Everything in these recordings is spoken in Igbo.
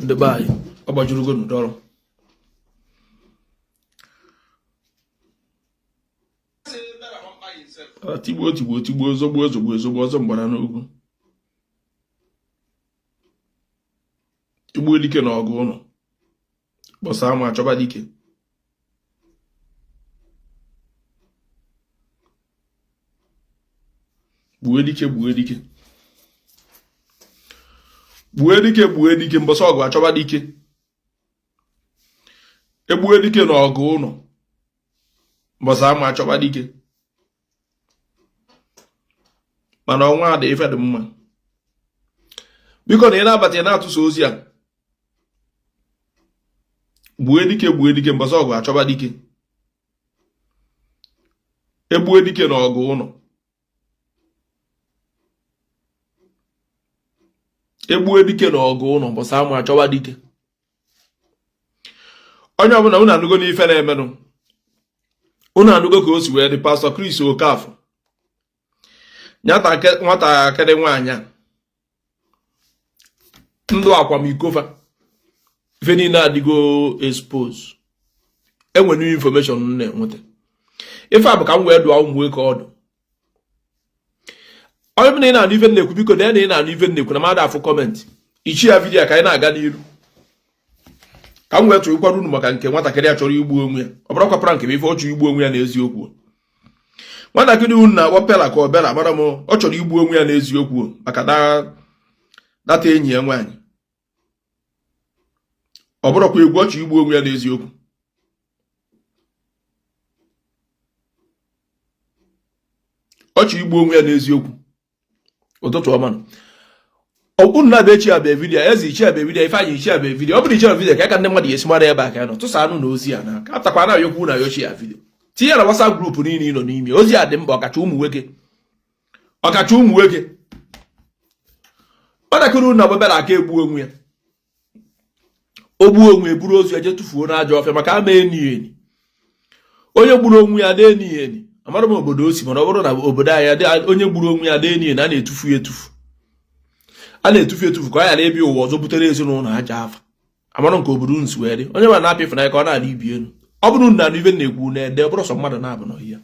Ndị be anyị, ọ gbajurugo n'ụdọrọ. Tigbuo tigbuo tigbuo, zọgbuo zọgbuo zọgbuo, ọzọ mgbara n'ugwu. Egbuo dike na ọgụ ụnọ, kpọsa ama achọba dike. Gbuo dike, gbuo dike, gbuo dike, gbuo dike, mbọsị ọgụ achọba dike. Egbuo dike na ọgụ ụnọ, mbọsị ama achọba dike. Mana ọnwa adị ife dị mma. Biko na ị na-abata, ị na-atụsa ozi a. Gbue dike, gbue dike, mbọsị ọgụ achọba dike. Egbue dike na ọgụ ụnọ, egbue dike na ọgụ ụnọ, mbọsị ama achọba dike. Onye ọbụla, unu anụgo n'ife na-emenụ, unu anụgo ka o si wee dị. Pastọ Chris Okafọ nwatakịrị nwaanyị a ndụ akwamiko fa, ife niile adịgo expose. Enwere new information m na-enweta. Ife a bụ ka m wee dụọ ụmụ nwoke ọdụ. Onye bụla, ị na-anụ ife na-ekwu, biko dee na ị na-anụ ife na-ekwu na mmadụ afụ comment ichi ya video ka anyị na-aga n'iru, ka m wee tụkwara unu maka nke nwatakịrị a chọrọ igbu onwe ya. Ọ bụrụkwa prank bụ ife ọ chọrọ igbu onwe ya n'eziokwu. Nwatakịrị unu na-akpọ Pela ka ọ Bela mara m, ọ chọrọ igbu onwe ya n'eziokwu maka data enyi ya nwaanyị. Ọ bụrụkwa egwu, ọ chọrọ igbu onwe ya n'eziokwu. Ọ chọrọ igbu onwe ya n'eziokwu. Ụtụtụ ọma. Unu na-abịa echi abịa video, eze ichi abịa video, Ifeanyị ichi abịa video. Ọ bụrụ ichi video ka ndị mmadụ ga-esi mara ebe a ka ya nọ tụsa anụ na ozi a na ka atakwa na ayokwu na ayochi ya video, tinye na WhatsApp group niile ị nọ n'ime. Ozi a dị mkpa, ọkacha ụmụ nwoke, ọkacha ụmụ nwoke. Nwatakịrị unu na-agbabara aka egbu onwe ya, o gbuo onwe, eburu ozu ya jee tụfuo n'ajọ ọfịa maka ama eni eni. Onye gburu onwe ya na-eni eni, amara m obodo o si, mana ọ bụrụ na obodo anyị, onye gburu onwe ya na-eni eni, a na-etufu ya etufu, a na-etufu etufu ka ọ ghara ịbịa ụwa ọzọ butere ezinụlọ aja afa. Amara nke obodo unu si wee dị. Onye ma na-apị ịfụnanya ka ọ na-adị ibi elu. Ọ bụrụ na anụ ife na-ekwu na-ede, ọ bụrụ sọ mmadụ na-abụ n'ọhịa,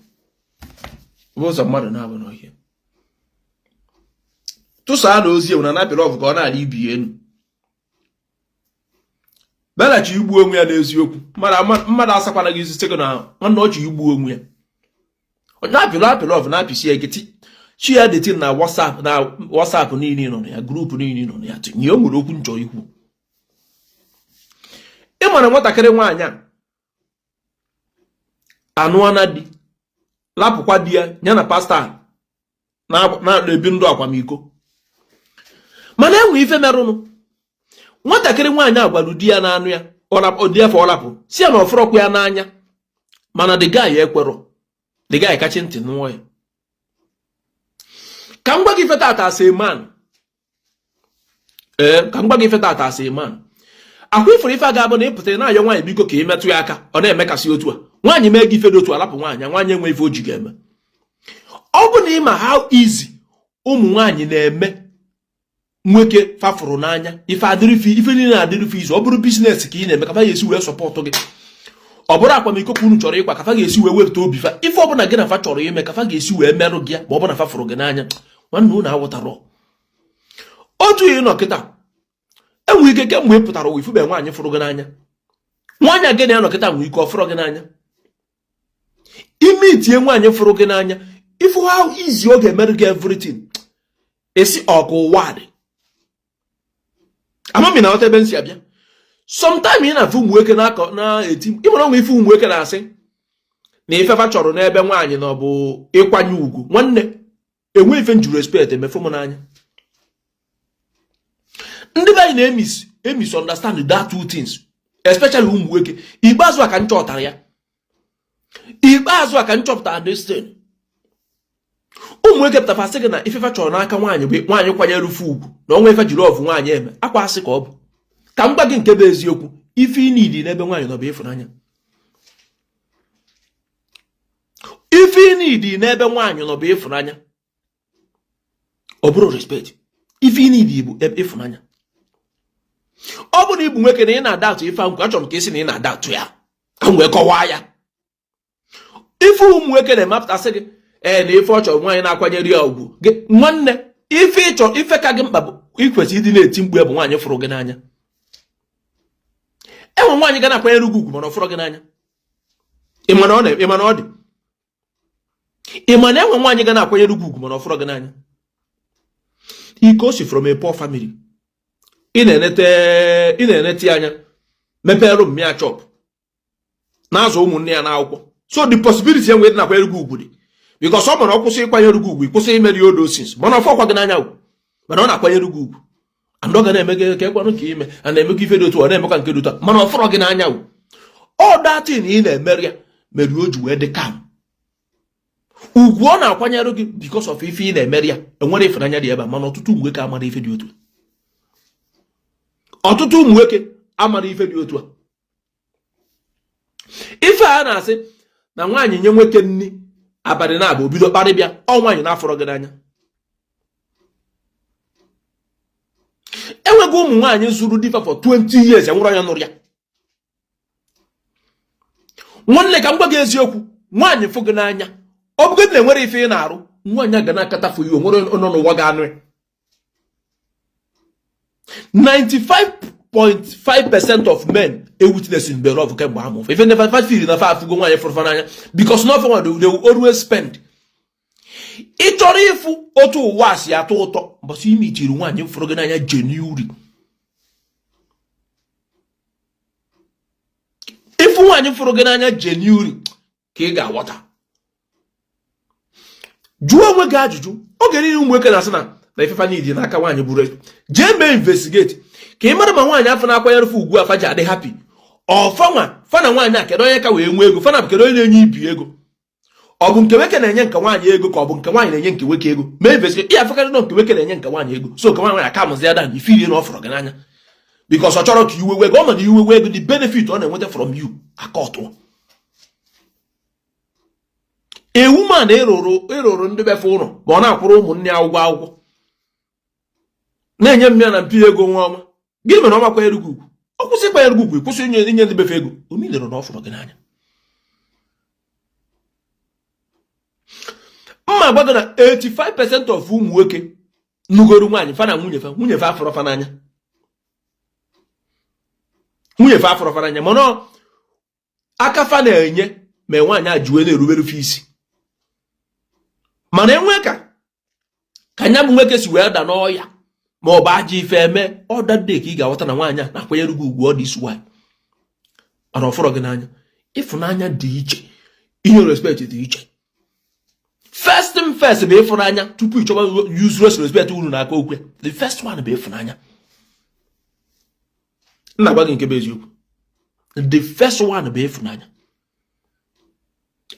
ọ bụrụ sọ mmadụ na-abụ n'ọhịa, tụsaa na ozi ewu na na-apị love ka ọ na-adị ibi elu. Bella chọ igbu onwe ya n'eziokwu. Mmadụ asakwana gị isi sị gị na nwanne ọ chọ igbu onwe ya. Na-apị apị love, na-apịsi ya ike, share the thing na WhatsApp, na WhatsApp niile nọ na ya, group niile nọ na ya. Tinye o nwere okwu nchọ ikwu. Ị mara nwatakịrị nwaanyị a anụana di, lapụkwa di ya, ya na pastọ na-ebi ndụ akwamiko. Mana enwe ife merụnụ. Nwatakịrị nwaanyị a gwara di ya na-anụ ya, di ya fa ọ lapụ, sị ya na ọ fụrọkwa ya n'anya, mana the guy ekwerọ. The guy kachi ntị nụọ ya. Ka m gwa gị ife tata as a man, ee, ka m gwa gị ife tata as a man. Akwa ifuru ife a ga-abụ na ị pụtara na-ayọ nwaanyị, biko ka ị metụ ya aka, ọ na-emekasị otu a. Nwaanyị mee gị ife dị otu a, lapụ nwaanyị. Nwaanyị enwe ife o ji ga-eme. Ọ bụ na ị ma how easy ụmụ nwaanyị na-eme nwoke fa fụrụ n'anya, ife adịrị ife niile na-adịrị fa easy. Ọ bụrụ business ka ị na-eme, ka fa ga-esi wee support gị. Ọ bụrụ akwamiko ka unu chọrọ ịkwa, ka fa ga-esi wee wepụta obi fa. Ife ọbụla gị na fa chọrọ ime, ka fa ga-esi wee merụ gị ya, ma ọ bụ na fa fụrụ gị n'anya. Nwanne, unu aghọtara otu ị nọ kịta. Enwere ike kemgbe ị pụtara ụwa, ifube nwaanyị fụrụ gị n'anya. Nwaanyị a gị na ya nọ kịta nwere ike ọ fụrụ gị n'anya. Ime itinye nwaanyị fụrụ gị n'anya, ifu how easy ọ ga-emerụ gị everything, esi ọkụ ụwa dị. Amami na ọta ebe m si abịa. Sometime ị na-afụ ụmụ nwoke na-akọ na-eti, ịmara onwe ife ụmụ nwoke na-asị na ife fa chọrọ n'ebe nwaanyị na ọ bụ ịkwanye ugwu. Nwanne, enwe ife m ji respect emefu m n'anya. Ndị be anyị na-emis emisunderstand that two things, especially ụmụ nwoke. Ikpeazụ a ka m chọpụtara ya, ikpeazụ a ka m chọpụtara this thing. Ụmụ nwoke pụtafa sị gị na ifefa chọrọ n'aka nwaanyị bụ nwaanyị kwanyere ufe ugwu, na ọnwa ife jiri ọvụ nwaanyị eme akwa asị ka ọ bụ. Ka m gwa gị nke bụ eziokwu. Ife ị need n'ebe nwaanyị nọ bụ ịfụnanya. Ife ị need n'ebe nwaanyị nọ bụ ịfụnanya, ọ bụrụ respect. Ife ị need bụ ịfụnanya. Ọ bụ na ị bụ nwoke na ị na-adaụtụ ife ahụ, achọrọ m ka ị sị na ị na-adaụtụ ya ka m wee kọwaa ya. Ife ụmụ nwoke na-emapụtasị gị ee na ife ọ chọrọ nwaanyị na-akwanyere ya ugwu gị, nwanne, ife ịchọ, ife ka gị mkpa bụ ikwesị ịdị na-eti mkpu bụ nwaanyị fụrụ gị n'anya. Enwe nwaanyị ga na-akwanyere gị ugwu mana ọ fụrụ gị n'anya. Ị ma na ọ dị? Ị ma na enwe nwaanyị ga na-akwanyere gị ugwu mana ọ fụrụ gị n'anya? Ike o si from a poor family, ị na-enete ya anya, mepere mmịa shop, na-azụ ụmụnne ya n'akwụkwọ. So the possibility enwe dị na-akwanyere gị ugwu dị, because ọ mara ọ kwụsị ịkwanyere gị ugwu, ịkwụsị imeri all those things. Mana ọ fọkwa gị n'anya ugwu, mana ọ na-akwanyere gị ugwu and ọ ga na-eme gị ka ekwanụ ka ime a na-emekwa ife dị otu, ọ na-emekwa nke dị otu a, mana ọ fọrọ gị n'anya ugwu. Ọ datin ị na-emeri ya mere o ji wee dị kam ugwu ọ na-akwanyere gị because of ife ị na-emeri ya. Enwere ịfụnanya dị ebe a, mana ọtụtụ ụmụ nwoke amara ife dị otu a. Ọtụtụ ụmụ nwoke amara ife dị otu a. Ife a na-asị na nwaanyị nye nwoke nni abalị na-abụ obido kparịbịa, ọ nwaanyị na-afọrọ gị n'anya. Enweghị ụmụ nwaanyị zụrụ di fa for 20 years enwere onye nụrụ ya. Nwanne, ka m gwa gị eziokwu, nwaanyị fụ gị n'anya, ọ bụgodị na enwere ife ị na-arụ, nwaanyị a ga na-akata for you, onwere nọ n'ụwa ga-anụ ya. 95.5% of men e witness mbe love kemgbe amụ ife ndị fa feel na fa afụgo nwaanyị fụrụ fa n'anya, because na ọfọ they will always spend. Ị chọrọ ịfụ otu ụwa si atọ ụtọ mbọsị ime itiri nwaanyị fụrụ gị n'anya genuinely. Ịfụ nwaanyị fụrụ gị n'anya genuinely ka ị ga-aghọta. Jụọ onwe gị ajụjụ. Oge niile ụmụ nwoke na-asị na na ife fa need n'aka nwaanyị bụrụ jee mee investigate ka ị mara ma nwaanyị afọ na-akwanyere fa ugwu afa ji adị happy. Ọfanwa fa na nwaanyị a, kedu onye ka wee nwee ego? Fa na kedu onye na-enye ibi ego? Ọ bụ nke nwoke na-enye nke nwaanyị ego ka ọ bụ nke nwaanyị na-enye nke nwoke ego? Mee investigate, ihe afọkarị nọ nke nwoke na-enye nke nwaanyị ego. So nke nwaanyị aka amụzi ya dan ife na ọ fụrụ gị n'anya because ọ chọrọ ka iwe wee ego. Ọ ma na iwe wee ego, the benefit ọ na-enweta from you aka ọtụọ. A woman ịrụrụ ndị befe ụlọ ma ọ na-akwụrụ ụmụnne ya ụgwọ akwụkwọ, na-enye mmịa na mpi ego nwa ọma, gịnị mere ọ makwanyere gị ugwu? Ọ kwụsị ịkwanyere gị ugwu, kwụsị inye ndị befe ego, o meanere na ọ fụrụ gị n'anya. Mma agwa gị na 85% of ụmụ nwoke nugoro nwaanyị, fa na nwunye fa, nwunye fa afụrọ fa n'anya, nwunye fa afụrọ fa n'anya, mana aka fa na-enye ma nwaanyị a ji wee na-erubere fa isi. Mana enwe ka ka nya bụ nwoke si wee da n'ọya ma ọ bụ ajọ ife eme, ọ that day ka ị ga-aghọta na nwaanyị a na-akwanyere gị ugwu ọ dị isi nwaanyị, mana ọ fụrọ gị n'anya. Ịfụnanya dị iche, inye respect dị iche. First thing first bụ ịfụnanya tupu ị chọba useless respect unu na-aka okwu. The first one bụ ịfụnanya. M na-agwa gị nke bụ eziokwu, the first one bụ ịfụnanya.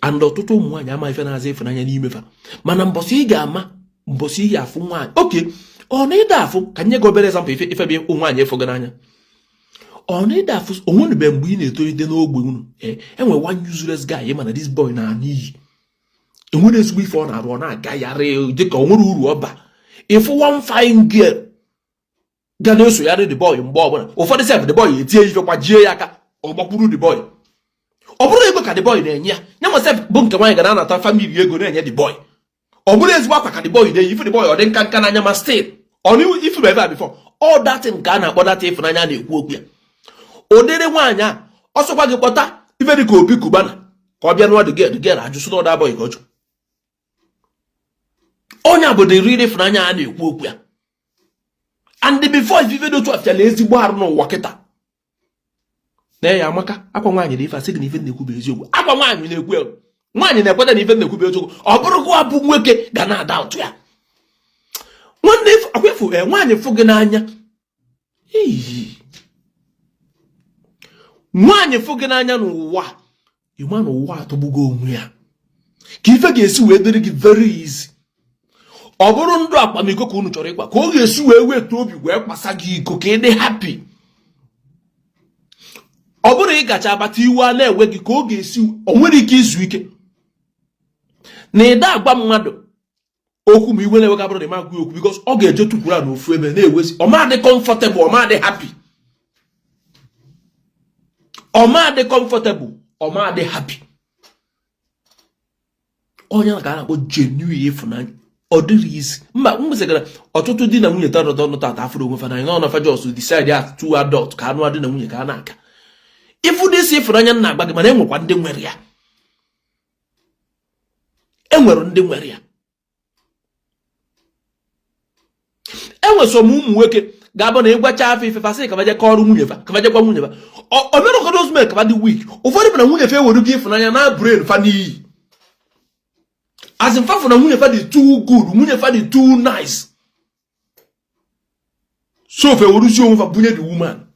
And ọtụtụ ụmụ nwaanyị ama ife na-aza ịfụnanya n'ime fa, mana mbọsị ị ga-ama, mbọsị ị ga-afụ nwaanyị oke ọ na ịda afụ. Ka nye gị obere example ife ife bụ nwaanyị ịfụ gị n'anya. Ọ na ịda afụ onwenube mgbe ị na-etolite n'ogbe unu, enwe one useless guy, mana this boy na-ana iyi, enwere ezigbo ife ọ na-arụ, ọ na-agagharị dịka o nwere uru ọ ba. Ịfụ one fine girl ga na-esogharị the boy mgbe ọbụla. Ụfọdụ sef, the boy etie ife gbajie ya aka, ọ gbakwuru the boy. Ọ bụrụ ego ka the boy na-enye ya, ya nwa sef bụ nke nwaanyị ga na-anata family ego na-enye the boy. Ọ bụrụ ezigbo akwa ka the boy na-eyi, ife the boy ọ dị nka nka n'anya, ma still ọ na ife ebe a before all that nke a na-akpọ that ịfụnanya na-ekwu okwu ya. Ụdịrị nwaanyị a, ọ sọkwa gị kpọta ife dị ka Obi Cubana ka ọ bịa nụọ the girl, the girl ajụ sị na that boy ka ọ chọ. Onye a bụ the real ịfụnanya a na-ekwu okwu ya. And before ife dị otu afịala ezigbo arụ n'ụwa kịta na ya amaka akwa nwaanyị na ife asị gị na ife na-ekwu bụ eziokwu. Akwa nwaanyị na-ekwu ya, nwaanyị na-ekweta na ife na-ekwu bụ eziokwu. Ọ bụrụ gị abụ nwoke ga na-ada ụtụ ya. Nwanne, akwefu nwaanyị fụ gị n'anya, iyi nwaanyị fụ gị n'anya n'ụwa, ịma na ụwa atọgbugo onwe ya ka ife ga-esi wee dịrị gị very easy. Ọ bụrụ ndụ akwamiko ka unu chọrọ ịkwa, ka ọ ga-esi wee weta obi wee kwasa gị iko ka ị dị happy. Ọ bụrụ ị gacha abata iwe a na-ewe gị, ka ọ ga-esi o nwere ike izu ike na ịda agwa mmadụ okwu ma iwe na-ewe gị, abụrụ na ịma agwa okwu, because ọ ga-eje tukwuru a n'ofu ebe na-ewezi, ọ ma dị comfortable, ọ ma dị happy. Ọ ma adị comfortable, ọ ma adị happy. Onye ka a na-akpọ genuine ịfụnanya, ọ dịrọ easy. Mba, m gwesịgara ọtụtụ di na nwunye tara ọnụ tata afụrọ onwe fa n'anya na ọnụ fa just decide as two adult ka anụ di na nwunye ka a na-aga ifu dị isi ịfụnanya na-agba gị. Mana enwekwa ndị nwere ya, enwere ndị nwere ya. Enwe some ụmụ nwoke ga-abụ na ịgwacha afa ife fa sị ka fa je kọọrọ nwunye fa, ka fa je gwa nwunye fa. O mere ụfọdụ men ka fa dị weak. Ụfọdụ bụ na nwunye fa ewere gị ịfụnanya na brain fa n'iyi, as in fa fụ na nwunye fa dị too good, nwunye fa dị too nice, so fa eweruzi onwe fa bunye the woman.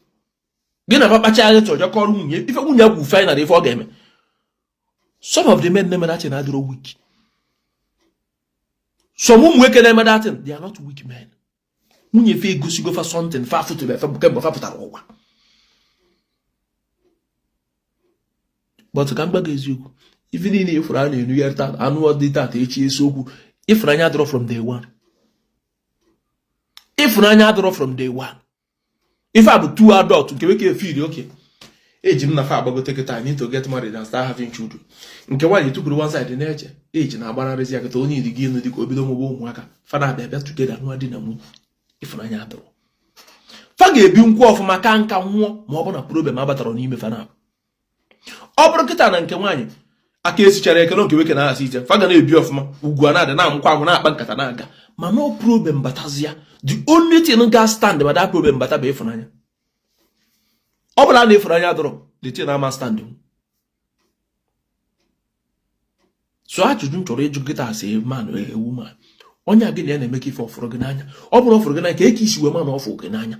Gị na fa kpacha anya chọrọ kọrọ nwunye ife nwunye ya kwu, final ife ọ ga-eme. Some of the men na-eme that thing adịrọ weak. Some ụmụ nwoke na-eme that thing, they are not weak men. Nwunye fa egosigo fa something fa afụtụbe fa kemgbe fa pụtara ụwa. But ka m gwa gị eziokwu, ife niile ịfụrụ a na-enugharị taa anụ ọdị tata echi esiokwu, ịfụnanya adịrọ from day one. Ịfụnanya adịrọ from day one. Ife a bụ two adult, nke nwoke feel okay, age m na fa agbagote kịta, I need to get married and start having children. Nke nwaanyị tukwuru one side na-eche age na-agbanarịzi ya kịta, onye iri gị ịnụ dịka o bido mụba ụmụaka, fa na-abịa bịa together nụọ di na nwunye. Ịfụnanya adịrọ. Fa ga-ebi nkwu ọfụma ka nka nwụọ, ma ọ bụ na problem abatara n'ime fa na ọ bụrụ kịta na nke nwaanyị aka esichara ekele, nke nwoke na-asị ite, fa ga na-ebi ọfụma, ugwu a na-adị na-amụkwa amụ na-akpa nkata na-aga. Mana ọ problem batazia, the only thing ga stand ma that problem bata bụ ịfụnanya. Ọ bụla na ịfụnanya adịrọ, the thing ama stand. So ajụjụ m chọrọ ịjụ kịta as a man, a woman, onye a gị na ya na-eme ka ife ọ fụrụ gị n'anya, ọ bụrụ ọ fụrụ gị n'anya, ka eke isi wee ma na ọ fụrụ gị n'anya?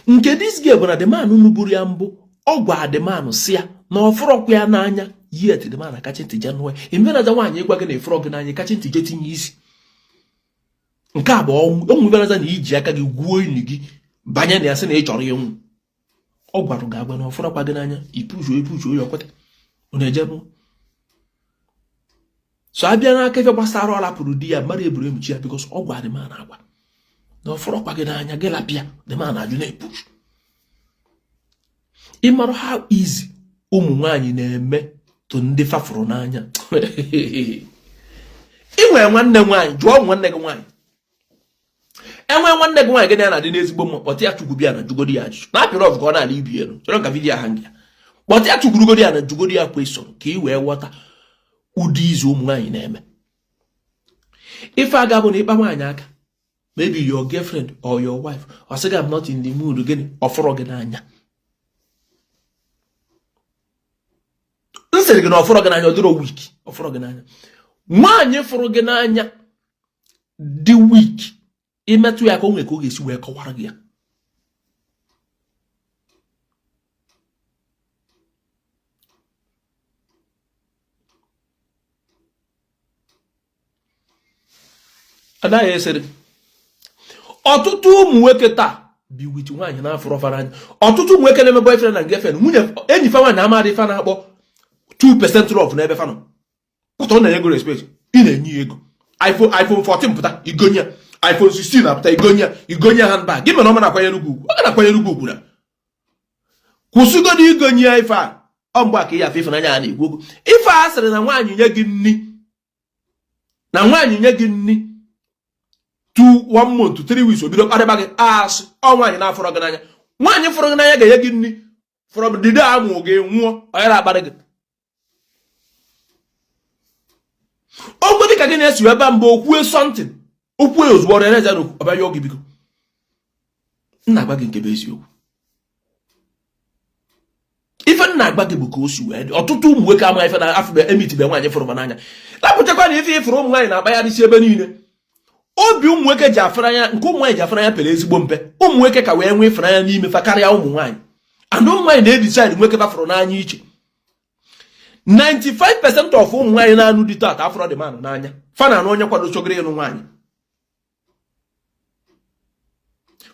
Nke this girl bụ na the man nụburu ya mbụ, ọ gwa the man si ya na ọ fụrọkwa ya n'anya, yet the man akachi ntị je nụọ ya. Imenaja nwaanyị ịgwa gị na ịfụrọ gị n'anya, kachi ntị je tinye isi. Nke a bụ ọnwụ enwe ibenaza na iji aka gị gwuo ili gị banye na ya sị na ị chọrọ ịnwụ. Ọ gwara gị agwa na ọ fụrọkwa gị n'anya, ipushuo ipushuo ya, ọkweta unu eje. So abịa n'aka ife gbasara ọ lapụrụ di ya, mmadụ eburu emuchi ya because ọ gwa the man agwa na ọ fụrọkwa gị n'anya, gị lapịa, the man ajụ na-epush. Ị mara how easy ụmụ nwaanyị na-eme to ndị fa fụrụ n'anya. Ị nwere nwanne nwaanyị, jụọ nwanne gị nwaanyị, enwe nwanne gị nwaanyị gị na ya na-adị n'ezigbo mma, kpọta ya chukwu bịa na jugodi ya ajụjụ na apịrị ọfụ ka ọ na-ala ibi elu chọrọ ka video ha ya, kpọta ya chukwurugodi ya na jugodi ya question ka ị wee ghọta ụdị izu ụmụ nwaanyị na-eme. Ife aga bụ na ịkpa nwaanyị aka, maybe your girlfriend or your wife, ọ sị gị I'm not in the mood. Gịnị? Ọ fụrọ gị n'anya. M sịrị gị na ọ fụrọ gị n'anya, ọ dịrọ weak. Ọ fụrọ gị n'anya, nwaanyị fụrụ gị n'anya dị weak, imetụ ya ka o nwere ka ọ ga-esi wee kọwara gị ya. Anaghị esere ọtụtụ ụmụ nwoke taa bi with nwaanyị na-afụrọ fa n'anya. Ọtụtụ ụmụ nwoke na-eme boyfriend na girlfriend, nwunye enyi fa nwaanyị amadị fa na-akpọ 2% love n'ebe fa nọ. Pụta, ọ na-enye gị respect, ị na-enye ya ego. iPhone iPhone 14 pụta, igonye ya. iPhone 16 apụta, igonye ya, igonye ya handbag. Gị mere ọ ma na-akwanyere gị ugwu, ọ ga na-akwanyere gị ugwu na kwụsịgodo igonye ya ife a. Ọ mgbe a ka ị ya afụ ịfụnanya a na-ekwu okwu. Ife a sịrị na nwaanyị nye gị nni, na nwaanyị nye gị nni 2 1 month, 3 weeks, o bido kparịba gị asị, ọ nwaanyị na-afụrọ gị n'anya. Nwaanyị fụrụ gị n'anya ga-enye gị nni from the day amụ gị nwụọ, onye na-akparị gị ogbe dị ka gị na-esi ebe mbụ okwue something, okwue ozugbo ọrịa eze n'okwu ọbịa yọọ gị biko. M na-agwa gị nke bụ eziokwu. Ife m na-agwa gị bụ ka o si wee dị. Ọtụtụ ụmụ nwoke ama ife na afọ emitibe nwaanyị fụrụ ma n'anya lapụchakwa na ife ịfụrụ ụmụ nwaanyị na-akpagharịsi ebe niile. Obi ụmụ nwoke ji afụnanya nke ụmụ nwaanyị ji afụnanya pere ezigbo mpe. Ụmụ nwoke ka wee nwee ịfụnanya n'ime fa karịa ụmụ nwaanyị, and ụmụ nwaanyị na-edecide nwoke fa fụrụ n'anya iche. 95% of ụmụ nwaanyị na-anụ di taata afụrọ the man n'anya. Fa na-anụ onye kwado chọgoro ịnụ nwaanyị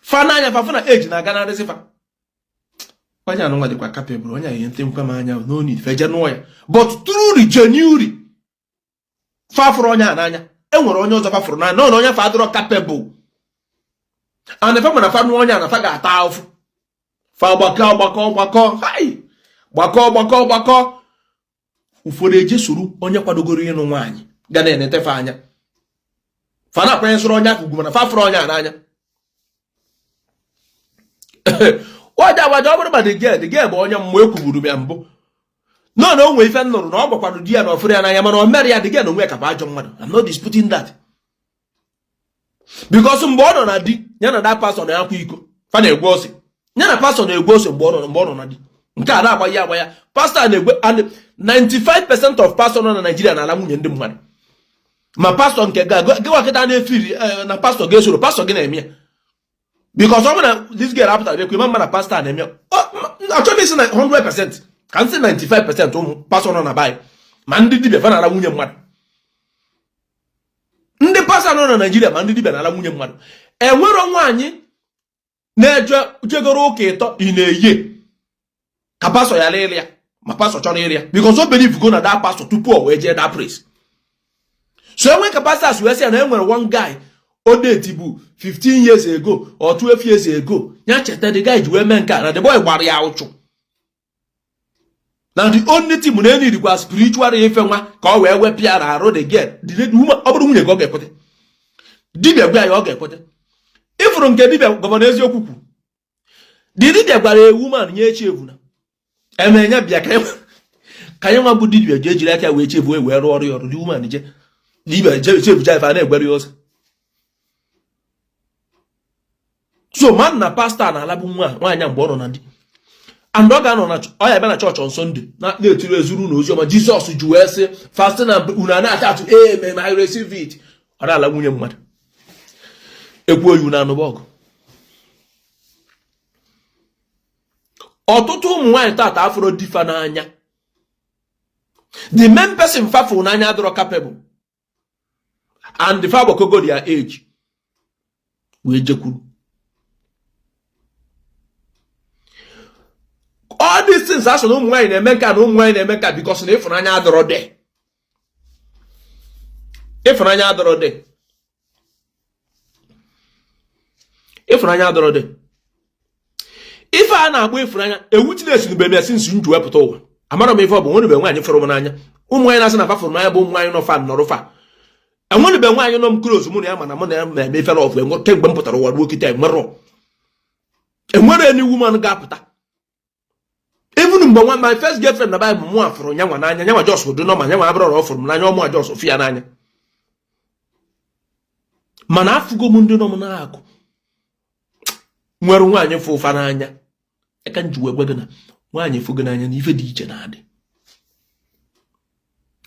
fa n'anya, fa fụ na age na-aga narịsị fa, onye anụnwa dịkwa capable, onye ihe ntị nkwa m anya, no need feje nụọ ya. But truly, genuinely, fa fụrụ onye a n'anya, enwere onye ọzọ fa fụrụ n'anya na onye fa adịrọ capable, and fa mana fa nụọ onye a na fa ga-ata ahụfụ. Fa gbakọ gbakọ gbakọ, hai, gbakọ gbakọ gbakọ. Ụfọdụ eje soro onye kwadogoro ịnụ nwaanyị ga na-enete fa anya. Fa na-akwanyesịrị onye ahụ ugwu, mana fa fụrụ onye a n'anya. Waja waja, ọ bụrụ ma the girl bụ onye mmụọ, ekwuburu m ya mbụ nọ na o nwee ife m nụrụ na ọ gwakwara di ya na ọ fụrụ ya n'anya, mana o mere ya. The girl na onwe ya ka bụ ajọ mmadụ. I'm not disputing that, because mgbe ọ nọ na di ya na that pastor na-akwa iko, fa na-egwe ose. Ya na pastor na-egwe ose mgbe ọ nọ na di. Nke a na-agba ya agba ya, pastor na-egwe. And 95% of pastor nọ na Nigeria na-ala nwunye ndị mmadụ. Ma pastor nke gịwa kịta na-efiri eh, na pastor ga-esoro pastor gị na-eme ya, because ọ bụrụ na this girl apụtara bịa kwe ma na pastor na-eme, achọghị isi na 100%, ka m sị 95% ụmụ pastor nọ na be anyị ma ndị dibịa, fa na-ala nwunye mmadụ. Ndị pastor nọ na Naijiria ma ndị dibịa na-ala nwunye mmadụ. Enwero nwaanyị na-eje jegoro ụka ịtọ ị na-eye ka pastor ya ịlụ ya, ma pastor chọrọ ịlụ ya, because o believe go na that pastor tupu o wee jee that place. So enwe ka pastors wee sị ya na enwere one guy o date bụ 15 years ago or 12 years ago, ya cheta the guy ji wee mee nke a, na the boy gbara ya ụchụ, na the only thing na enirikwa spiritual ife nwa ka ọ wee wepụ ya na arụ the girl. Ọ bụrụ nwunye gị, ọ ga-ekwete. Dibịa gwa ya, ọ ga-ekwete. Ịfụrụ nke dibịa Governor Eziokwu kwu, the dibịa gwara a woman nye echi evuna eme nya bịa ka anyị nwa bụ dibịa ji ejiri aka wee chevu wee rụọ ọrụ ya ọrụ. The woman je dibịa chevucha ife a na-egwere ya ọsọ. So man na pastor na-alabụ nwa nwaanyị mgbe ọ nọ na di, and ọ ga-anọ na ọ ya bịa na chọọchị on Sunday na-etiri ezuru na oziọma Jizọs ji wee sị fasting na unu a na-ata atụ, amen, I receive it. Ọ na-ala nwunye mmadụ ekwu oyi na anụba ọgụ. Ọtụtụ ụmụ nwaanyị tata afụrọ di fa n'anya. The main person fa fụ n'anya adịrọ capable, and fa agbakogo their age wee jekwuru. All these things asị na ụmụ nwaanyị na-eme nka na ụmụ nwaanyị na-eme nka, because na ịfụnanya adịrọ dị, ịfụnanya adịrọ dị, ịfụnanya adịrọ dị. Ife a na-akpọ ịfụnanya ewitness nube m ya since m ji wepụta ụwa. Amara m ife ọ bụ nwenube nwaanyị fụrụ m n'anya. Ụmụ nwaanyị na-asị na fa fụrụ m n'anya bụ ụmụ nwaanyị nọ fa nọrọ fa. Enwenube nwaanyị nọ m close, mụ na ya mana mụ na ya na-eme ife love kemgbe m pụtara ụwa ruo kịta. Enwerọ, enwere any woman ga-apụta. Even mgbe nwa my first girlfriend na Bible, mụ afụrụ nyanwa n'anya, nyanwa just dị normal, nyanwa abụrụ na ọ fụrụ m n'anya, ọ mụa just fụ ya n'anya. Mana afụgo m ndị nọ m n'akụ nwere nwaanyị fụ fa n'anya. Aka m ji wee gwa gị na nwaanyị fụ gị n'anya na ife dị iche na-adị.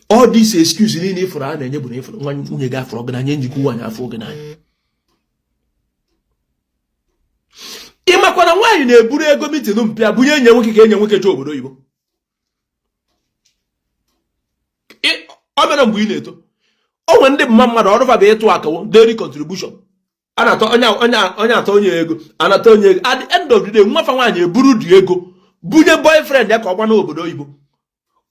All this excuse niile ịfụrụ a na-enye bụ na ịfụrụ nwunye gị afụrọ gị n'anya, enyi gị nwaanyị afụ gị n'anya. Ị makwa na nwaanyị na-eburu ego meeting mpịa bunye enyi nwoke ka enyi nwoke jee obodo oyibo. Ọ mere mgbe ị na-eto, o nwere ndị mma mmadụ ọrụ fa bụ ịtụ akawo daily contribution, anata onye onye atọ onye ego, anata onye ego. At the end of the day, nwa fa nwaanyị eburu dị ego bunye boyfriend ya ka ọ gbana obodo oyibo.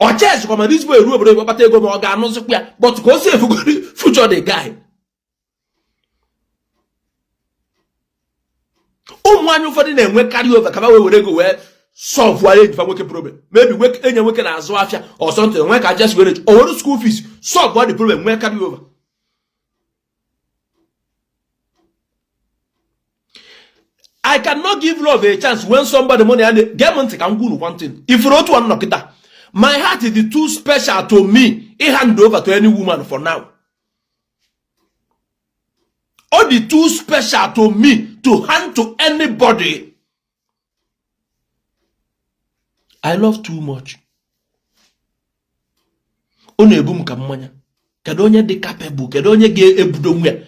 Ọ chezikwa ma this boy ruo obodo oyibo kpata ego ma ọ ga-anụzikwa ya, but ka o si efugori future the guy. Ụmụ nwaanyị ụfọdụ na-enwe carry over ka ba wee were ego wee solve wara enyi fa nwoke problem. Maybe enyi nwoke na-azụ afịa or something, nwee ka just were o were school fees solve the problem, nwee carry over. I cannot give love a chance when somebody money and gee m ntị ka m gwa unu one thing. Ifuru otu a kịta, my heart is too special to me i hand over to any woman for now. Ọ dị too special to me to hand to anybody. I love too much. Ọ na-ebu m ka mmanya. Kedu onye dị capable? Kedu onye ga-ebudo nwe ya?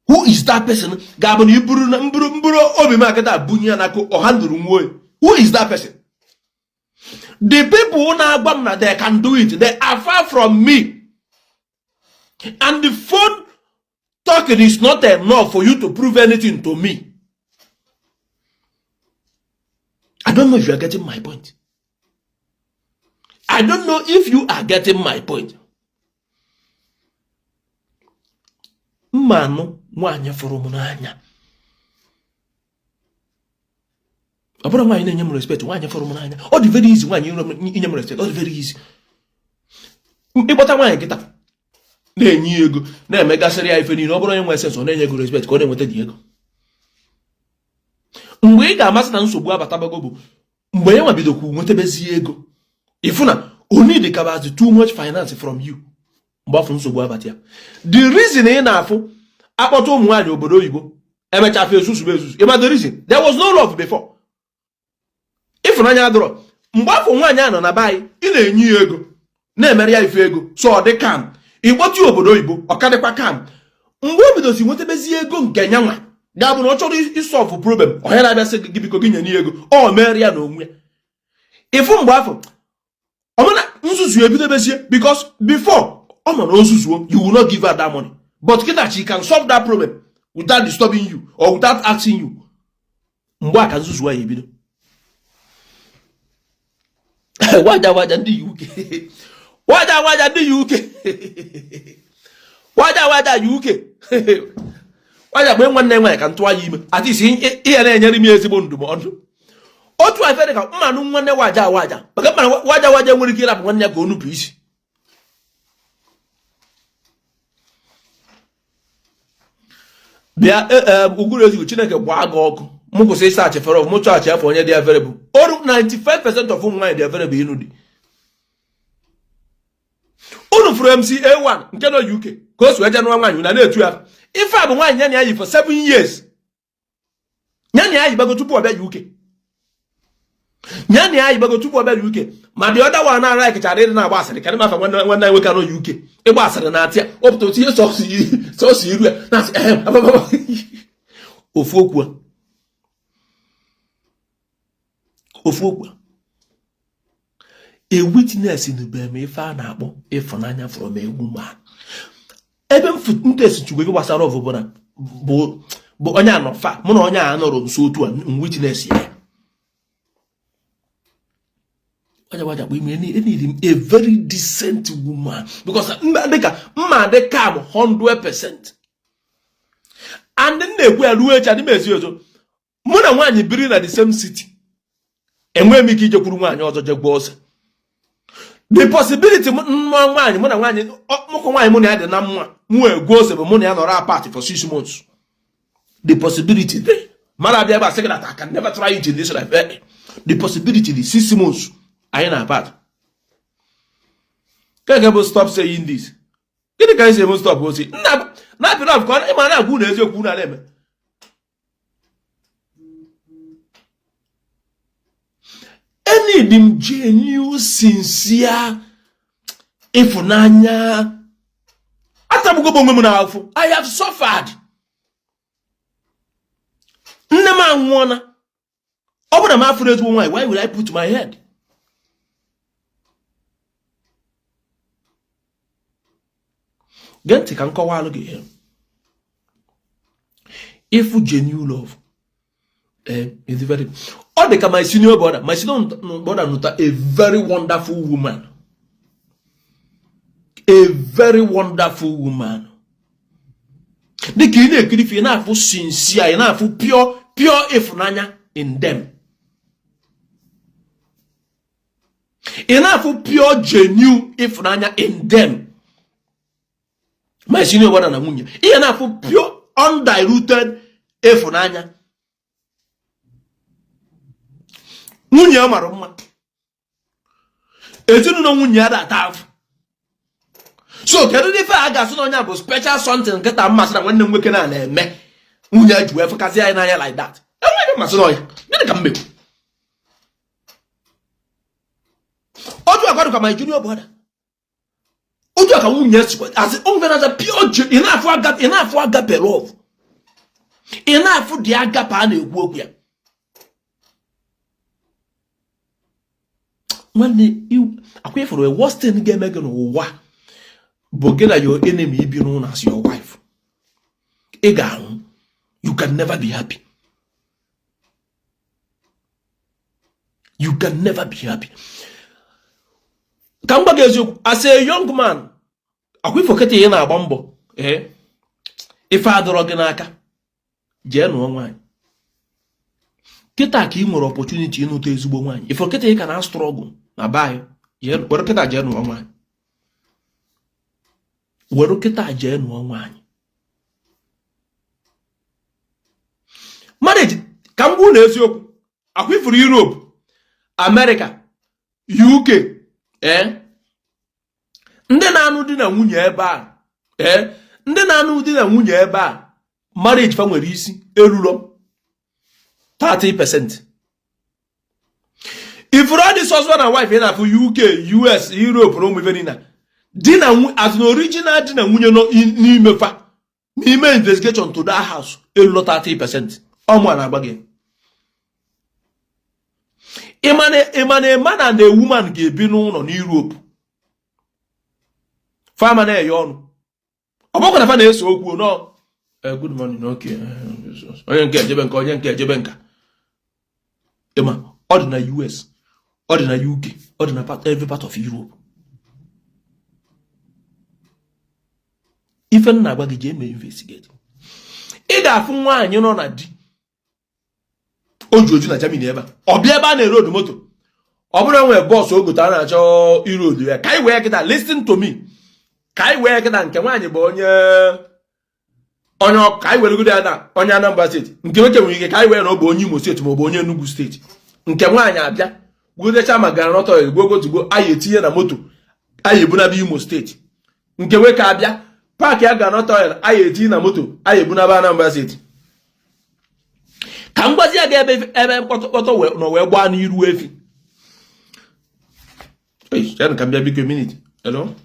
Who is that person ga-abụ na iburu na mburu mburu obi m akịta bunye ya n'aka ọ handle nwa oyi? Who is that person? The people na-agwa m na they can do it, they are far from me, and the phone talking is not enough for you to prove anything to me. I don't know if you are getting my point. I don't know if you are getting my point. Mma anụ nwaanyị fụrụ m n'anya. Ọ bụrụ nwaanyị na-enye m respect, nwaanyị fụrụ m n'anya, ọ dị very easy nwaanyị inye m respect, ọ dị very easy. Ịkpọta nwaanyị kịta na-enye ya ego, na-emegasịrị ya ife niile, ọ bụrụ onye nwe sense, ọ na-enye ego respect ka ọ na-enweta dị ego. Mgbe ị ga-amasị na nsogbu abatabago bụ mgbe ya nwa bidokwu nwetabezie ego, ịfụ na o need kabazi too much finance from you, mgbe afụ nsogbu abata ya. The reason ị na-afụ akpọta ụmụ nwaanyị obodo oyibo emecha afọ ezuzu ezuzu, ịma the reason? There was no love before, ịfụnanya adịrọ. Mgbe afọ nwaanyị a nọ na be anyị, ị na-enye ya ego, na-emere ya ife ego, so ọ dị calm. Ịkpọta obodo oyibo, ọ ka dịkwa calm. Mgbe o bidozi nwetabezie ego nke nyanwa, ga-abụ na ọ chọrọ ịsolve problem, ọhịa na-abịa sị gị biko gị nye ya ego, ọ mere ya n'onwe ya. Ịfụ mgbe afọ ọmụna nzuzu ebidobezie, because before ọ ma na ozuzuo, you will not give her that money, but kịta she can solve that problem without disturbing you or without asking you. Mgbe a ka nzuzu ya ebido. Waja waja ndị UK, waja waja ndị UK, waja waja UK, waja mgbe nwanne nwaanyị ka ntụwa ya ime, at least ihe na-enyere m ezigbo ndụmọdụ. Otu ife dị ka mmanụ nwanne waja waja, maka mmanụ waja waja nwere ike ịrapụ nwanne ya ka o nupụ isi. Bịa uguru ezigbo Chineke gbaa gị ọkụ. Mụ kwụsị ịsearch for mụ chọọchị afọ onye dị available. Oru 95% of ụmụ nwaanyị dị available ịnụ di. Unu fụrụ MCA1 nke nọ UK ka o si wee je nụọ nwaanyị na na-etu ya ife a bụ nwaanyị ya na ya yi for 7 years, ya na ya yibago tupu ọ bịa UK, ya na ya yibago tupu ọ bịa UK. Ma the other one na-ara ekechara ịdị na-agba asịrị karị mafa nwanne nwanne anyị nwoke nọ UK ịgba asịrị na-atị ya ọpụta otu ihe sọsọ iru ya na-asị ehem ofu okwu ofu okwu a witness nube m ife a na-akpọ ịfụnanya from a woman. Ebe m testichukwu ife gbasara ọvụ bụ na bụ onye anọ fa mụ na onye a nọrọ nso otu a m witness ya onye gbajakpọ ime eniri m a very decent woman because dịka mma dị calm 100% and m na-ekwu ya ruo echi adị m ezi ozo. Mụ na nwaanyị biri na the same city, enweghị m ike ijekwuru nwaanyị ọzọ je gbuo ose. The possibility nwa nwaanyị mụ na nwaanyị mụkọ nwaanyị mụ na ya dị na mma mụ egwu ose bụ mụ na ya nọrọ apart for 6 months. The possibility dị mara abịa ebe a sị gị that I can never try it in this life. The possibility dị 6 months anyị na apart. Keke bụ stop saying this. Gịnị ka anyị si eme stop osi nna na-apịrị ọf ka ọ ịma na-agwa unu eziokwu unu na-eme. Enidi m genuine sincere ịfụnanya. Atagbugo m onwe m n'afọ. I have suffered. Nne m anwụọna. Ọ bụrụ na m afụrụ ezigbo nwaanyị, why will I put my head? Gee ntị ka m kọwalụ gị ihe. Ịfụ genuine love is very ọ dị ka my senior brother. My senior brother nụta a very wonderful woman, a very wonderful woman. Dịka ị na-ekiri ife, ị na-afụ sincere, ị na-afụ pure pure ịfụnanya in them, ị na-afụ pure genuine ịfụnanya in them. My senior brother na nwunye ihe na-afụ pure undiluted ịfụnanya. Nwunye ya mara mma, ezinụlọ nwunye ya da-ata afụ. So kedu ife a ga-asị na onye bụ special something nkịta mmasị na nwanne m nwoke na na-eme nwunye ya ji wee fụkasị anyị n'anya like that? Enweghị mmasị na ọya gịnị ka m mekwu otu akwadụ ka my junior brother otu a ka nwunye sikwa asị onwe na pure ị na-afụ agape, ị na-afụ agape love, ị na-afụ dị agape a na-ekwu okwu ya. Nwanne, akwa ịfụrụ a worst thing ga-eme gị n'ụwa bụ gị na your enemy ibi n'ụlọ as your wife. Ị ga-anwụ. You can never be happy. You can never be happy. Ka m gwa gị eziokwu, as a young man, akwa ifo kịta ị na-agba mbọ, ee, ife adọrọ gị n'aka, jee nụọ nwaanyị. Kịta ka ị nwere opportunity ịnụta ezigbo nwaanyị. Ifo kịta ị ka na struggle na be anyị, were kịta jee nụọ nwaanyị, were kịta jee nụọ nwaanyị. Marriage, ka m gwa unu eziokwu, akwa ifuru Europe, America, UK, ee, ndị na-anụ di na nwunye ebe a, ee, ndị na-anụ di na nwunye ebe a, marriage fa nwere isi eruro 30%. Ifuru all this husband and wife ị na-afụ UK, US, Europe na ụmụ ife niile, di na as an original di na nwunye nọ n'ime fa n'ime investigation to that house eruro 30%. Ọ mụ na-agwa gị. Ị ma na a man and a woman ga-ebi n'ụlọ n'Europe, fa ama na-eye ọnụ, ọ bụkwa na fa na-ese okwu no, good morning, okay, onye nke ejebe nka, onye nke ejebe nka. Ị ma ọ dị na US, ọ dị na UK, ọ dị na every part of Europe. Ife m na-agwa gị, jee mee investigate. Ị ga-afụ nwaanyị nọ na di o ju oju na Germany ebe a, ọ bịa ebe a na-eload moto, ọ bụrụ nwee bus o gote a na-achọ iload ya, ka anyị wee kịta, listen to me, ka anyị wee kịta, nke nwaanyị bụ onye onye ka anyị weregodo ya na onye Anambra steeti, nke nwoke nwere ike ka anyị wee na ọ bụ onye Imo steeti ma ọ bụ onye Enugu steeti. Nke nwaanyị abịa gotecha ma groundnut oil gwogo anyị etinye na moto anyị ebunaba Imo steeti. Nke nwoke abịa pack ya groundnut oil anyị etinye na moto anyị ebunaba Anambra steeti. Ka m gwazi ya gị ebe ebe mkpọtọkpọtọ nọ wee gbaa n'iru efi. Ka m bịa biko minute. Hello,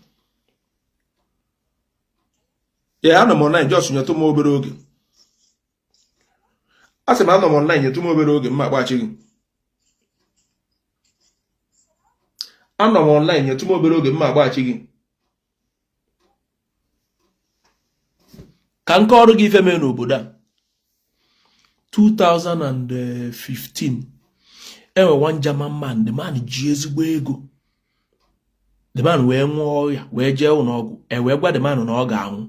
yeah, anọ m online, just nyetụ m obere oge. A sị m anọ m online, nyetụ m obere oge, m ma-akpọghachi gị. Anọ m online, nyetụ m obere oge, m ma-akpọghachi gị. Ka m kọọrọ gị ife mee n'obodo a 2015. Enwe one German man, the man ji ezigbo ego. The man wee nwee ọya wee jee ụlọ ọgwụ, e wee gwa the man na ọ ga-anwụ.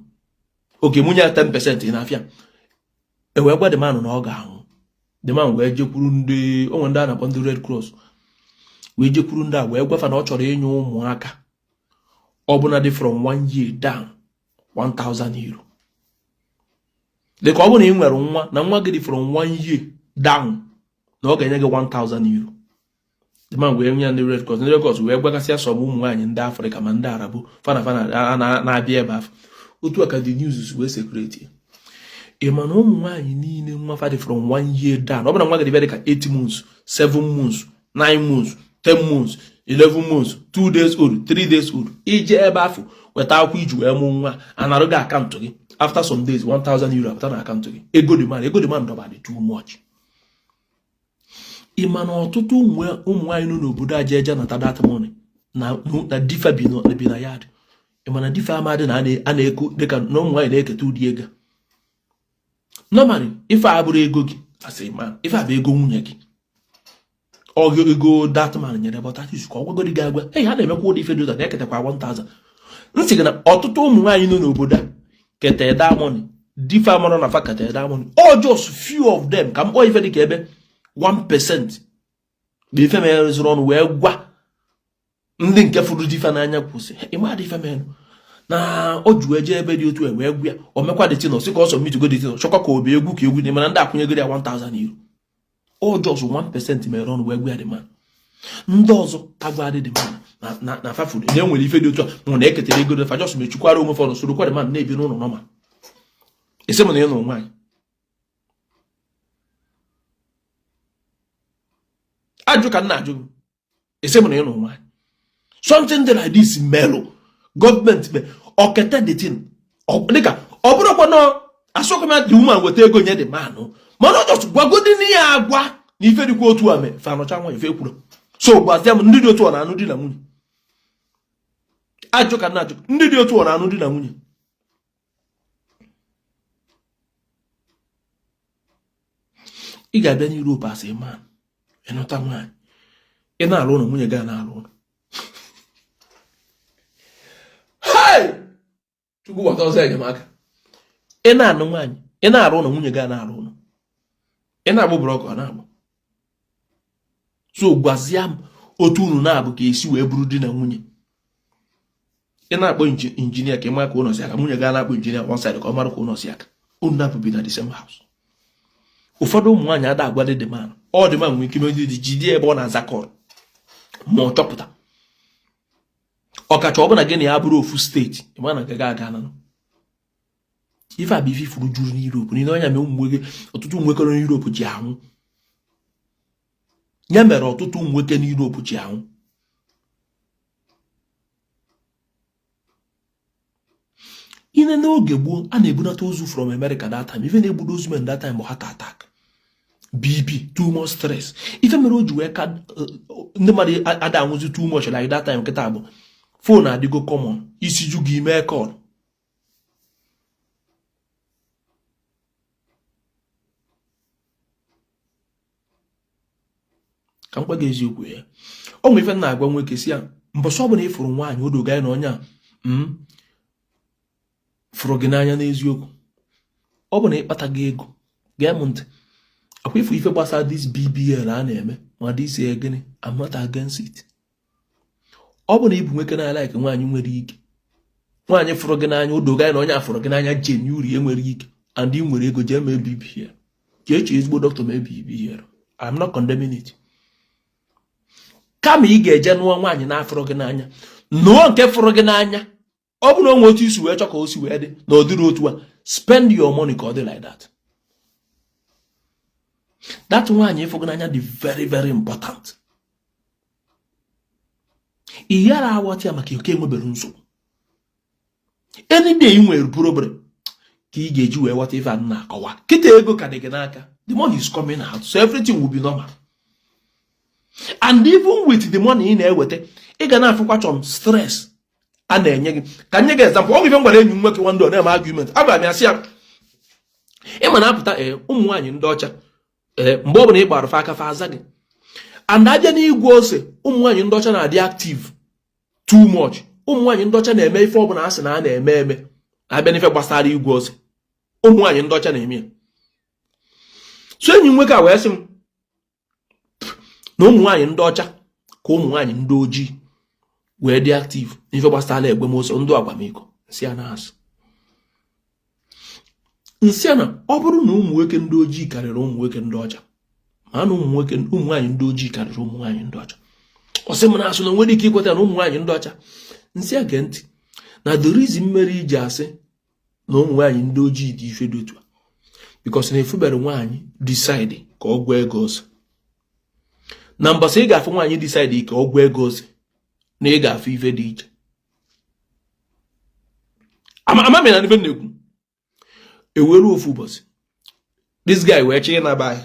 Okay, mụ nye ya 10% na-afịa. E wee gwa the man na ọ ga-anwụ. The man wee jekwuru ndị onwe ndị a na-akpọ ndị Red Cross, wee jekwuru ndị a wee gwa fa na ọ chọrọ inye ụmụaka ọbụla dị from 1 year down 1000 euro. Dịka ọ bụrụ na ị nwere nwa na nwa gị dị from 1 year down, na ọ ga-enye gị 1000 euro. The man wee nye ndị Red Cross. Ndị Red Cross wee gwagasịa some ụmụ nwaanyị ndị Afrịka ma ndị Arabu fana fana na-abịa ebe afụ. Otu a ka the news wee circulate. Ị ma na ụmụ nwaanyị niile nwa fa dị from 1 year down, ọ bụrụ na nwa gị dị dị ka 8 months, 7 months, 9 months, 10 months, 11 months, 2 days old, 3 days old, ije ebe afụ weta akwụkwọ iji wee mụ nwa, anarụ gị akaụntụ gị. After some days, 1000 euro apụta na akaụntụ gị. Ego the man, ego the man dọba dị too much. Ị ma na ọtụtụ ụmụ nwaanyị nọ n'obodo a je eje nata that money na di fa bi na yard. Ị ma na di fa amadị na a na-eko dịka na ụmụ nwaanyị na-eketa ụdị ego. Normally, ife a abụrọ ego gị as a man, ife a bụ ego nwunye gị, ọ ego that man nyere, but at least ka ọ gwagodi gị agwa, hey, ha na-emekwa ụdị ife dị ụzọ na-eketakwa 1000. M sị gị na ọtụtụ ụmụ nwaanyị nọ n'obodo a keta that money, di fa amarọ na fa keta that money. All just few of them, ka m kpọọ ife dịka ebe 1% bụ ife mereziri ọnụ wee gwa ndị nke fụrụ di fa n'anya, kwụsị ịmadị ife merenụ na o ji wee jee ebe dị otu a wee gwa ya. O mekwa the thing, sị ka ọ submit go the thing, chọkwa ka obi egwu ka egwu dị, mana ndị akwụnyegoro ya 1000 euro. All just 1% mere ọnụ wee gwa ya the man. Ndị ọzọ agwadị the man na fa furu na enwere ife dị otu a ma na eketara ego dị fa, just mechukwara onwe fa ọnụ, sorokwa the man na-ebi n'ụlọ normal. Ị sị m na ị nụ nwaanyị, ajụ ka m na-ajụ gị, ị sị m na ị nụ nwaanyị. Something dị like this melụ gọọmenti me oketa the thing, dịka ọ bụrụkwa na asọkwa m the woman weta ego nye the man, mana ọ just gwagodi ya agwa na ife dịkwa otu a mee fa anọcha nwa ife kwuru. So gwazie m, ndị dị otu a na-anụ di na nwunye? Ajụ ka na-ajụ, ndị dị otu a na-anụ di na nwunye? Ị ga-abịa n'Europe as a man, ịnụta nwaanyị, ị na-alụ ụlọ, nwunye gị na-alụ ụlọ. Hey! Chukwu gbata ọsọ enyemaka. Ị na-anụ nwaanyị, ị na-arụ ụlọ, nwunye gị na-arụ ụlọ. Ị na-agbụ block, ọ na-agbụ. So gwazie m otu unu na-abụ ka esi wee bụrụ di na nwunye. Ị na-akpọ injinia ka ị mara ka ụlọ si aga, nwunye ga na-akpọ injinia one side ka ọ mara ka ụlọ si aga. Unu na-abụ bi na the same house. Ụfọdụ ụmụ nwaanyị ada agwa the man, ọ the man nwere ike megide jide ebe ọ na-aza call ma ọ chọpụta, ọkacha ọ bụ na gị na ya bụrụ ofu steeti, ịma na gaga aga na ife a bụ ife ifuru juru n'Europe niile. Ọnya mee ụmụ nwoke, ọtụtụ ụmụ nwoke nọ n'Europe ji anwụ. Ya mere ọtụtụ ụmụ nwoke n'Europe ji anwụ. Ine n'oge gboo a na-ebunata ozu from America that time, ife na-egbudo ozu men that time bụ heart attack, BP, too much stress. Ife mere o ji wee ka ndị mmadụ ada anwụzi too much like that time kịta bụ phone adịgo common, isi ju gị mee call. Ka m gwa gị eziokwu ya, o nwere ife m na-agwa nwoke si ya, mbọsị ọbụla ị fụrụ nwaanyị o doga ya na onye a fụrụ gị n'anya n'eziokwu, ọ bụ na ịkpata gị ego, gee m ntị, akwa ifu ife gbasara this BBL a na-eme ma this gịnị, I'm not against it. Ọ bụ na ị bụ nwoke na-alike nwaanyị nwere ike, nwaanyị fụrụ gị n'anya, o doga ya na onye a fụrụ gị n'anya genuinely nwere ike, and ị nwere ego, jee mee BBL, ka eche ezigbo dọkịta mee BBL. I'm not condemning it. Kama ị ga-eje nụọ nwaanyị na-afụrụ gị n'anya, nụọ nke fụrụ gị n'anya. Ọ bụrụ na o nwee otu isi wee chọ ka o si wee dị na ọ dịrị otu a, spend your money ka ọ dị like that. That nwaanyị ịfụ gị n'anya dị very very important. Ị ghara aghọta ya maka oke enwebere nsogbu. Any day ị nwere problem ka ị ga-eji wee ghọta ife a na-akọwa kịta. Ego ka dị gị n'aka, the money is coming out, so everything will be normal. And even with the money ị na-eweta, ị ga na-afụkwa chọm stress a na-enye gị. Ka nye gị example, ọ bụ ife m gwara enyi m nwoke nwandị ọ na-eme argument. Agwara m ya sị ya, ịma na-apụta ee ụmụ nwaanyị ndị ọcha, ee mgbe ọ bụla ị gbara fa aka fa aza gị, and abịa n'igwe ose, ụmụ nwaanyị ndị ọcha na-adị active too much. Ụmụ nwaanyị ndị ọcha na-eme ife ọbụla a sị na a na-eme eme. Abịa n'ife gbasara igwe ose, ụmụ nwaanyị ndị ọcha na-eme ya. So enyi m nwoke a wee sị m na ụmụ nwaanyị ndị ọcha ka ụmụ nwaanyị ndị ojii wee dị active n'ife gbasara egwemose ndụ akwamiko. Nsị a na-asụ nsị a na ọ bụrụ na ụmụ nwoke ndị ojii karịrị ụmụ nwoke ndị ọcha, ma na ụmụ nwoke, ụmụ nwaanyị ndị ojii karịrị ụmụ nwaanyị ndị ọcha. Ọ sị m na-asụ na nwere ike ikweta na ụmụ nwaanyị ndị ọcha. Nsị a gee ntị, na the reason mere iji asị na ụmụ nwaanyị ndị ojii dị ife dị otu a, because na efubere nwaanyị decide ka ọ gwọọ ego ọzọ. Na mbọsị ị ga-afụ nwaanyị decide ka ọ gwọọ ego ọzọ, na ị ga-afụ ife dị iche. Ama m na ife na-ekwu ewere ofu ụbọchị, this guy wee chọ ịnaba anyị.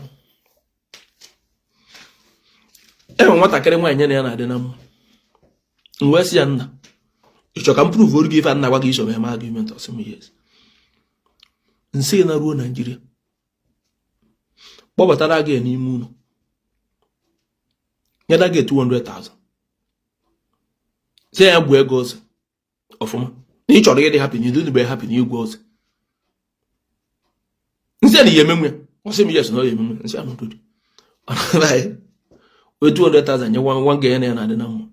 Enwe nwatakịrị nwaanyị na ya na-adị na mma. M wee sị ya, nna, ị chọ ka m prove oru gị ife a na-agwa gị iso eme argument? Ọ sị m yes. Nsị na ruo Naijiria, kpọbatara gị n'ime ụlọ, nyeda gị 200,000, sị ya gbuo ego ọzọ ọfụma, na ị chọrọ ịdị happy na ịdịbe happy na igwe ọzọ. Nsị ya na ihe emenwe. Ọ sị m yes, na ọ ya emenwe. Nsị ya n'ụdị wee 200,000 nye nwa nwa ga ya na ya na-adị na mma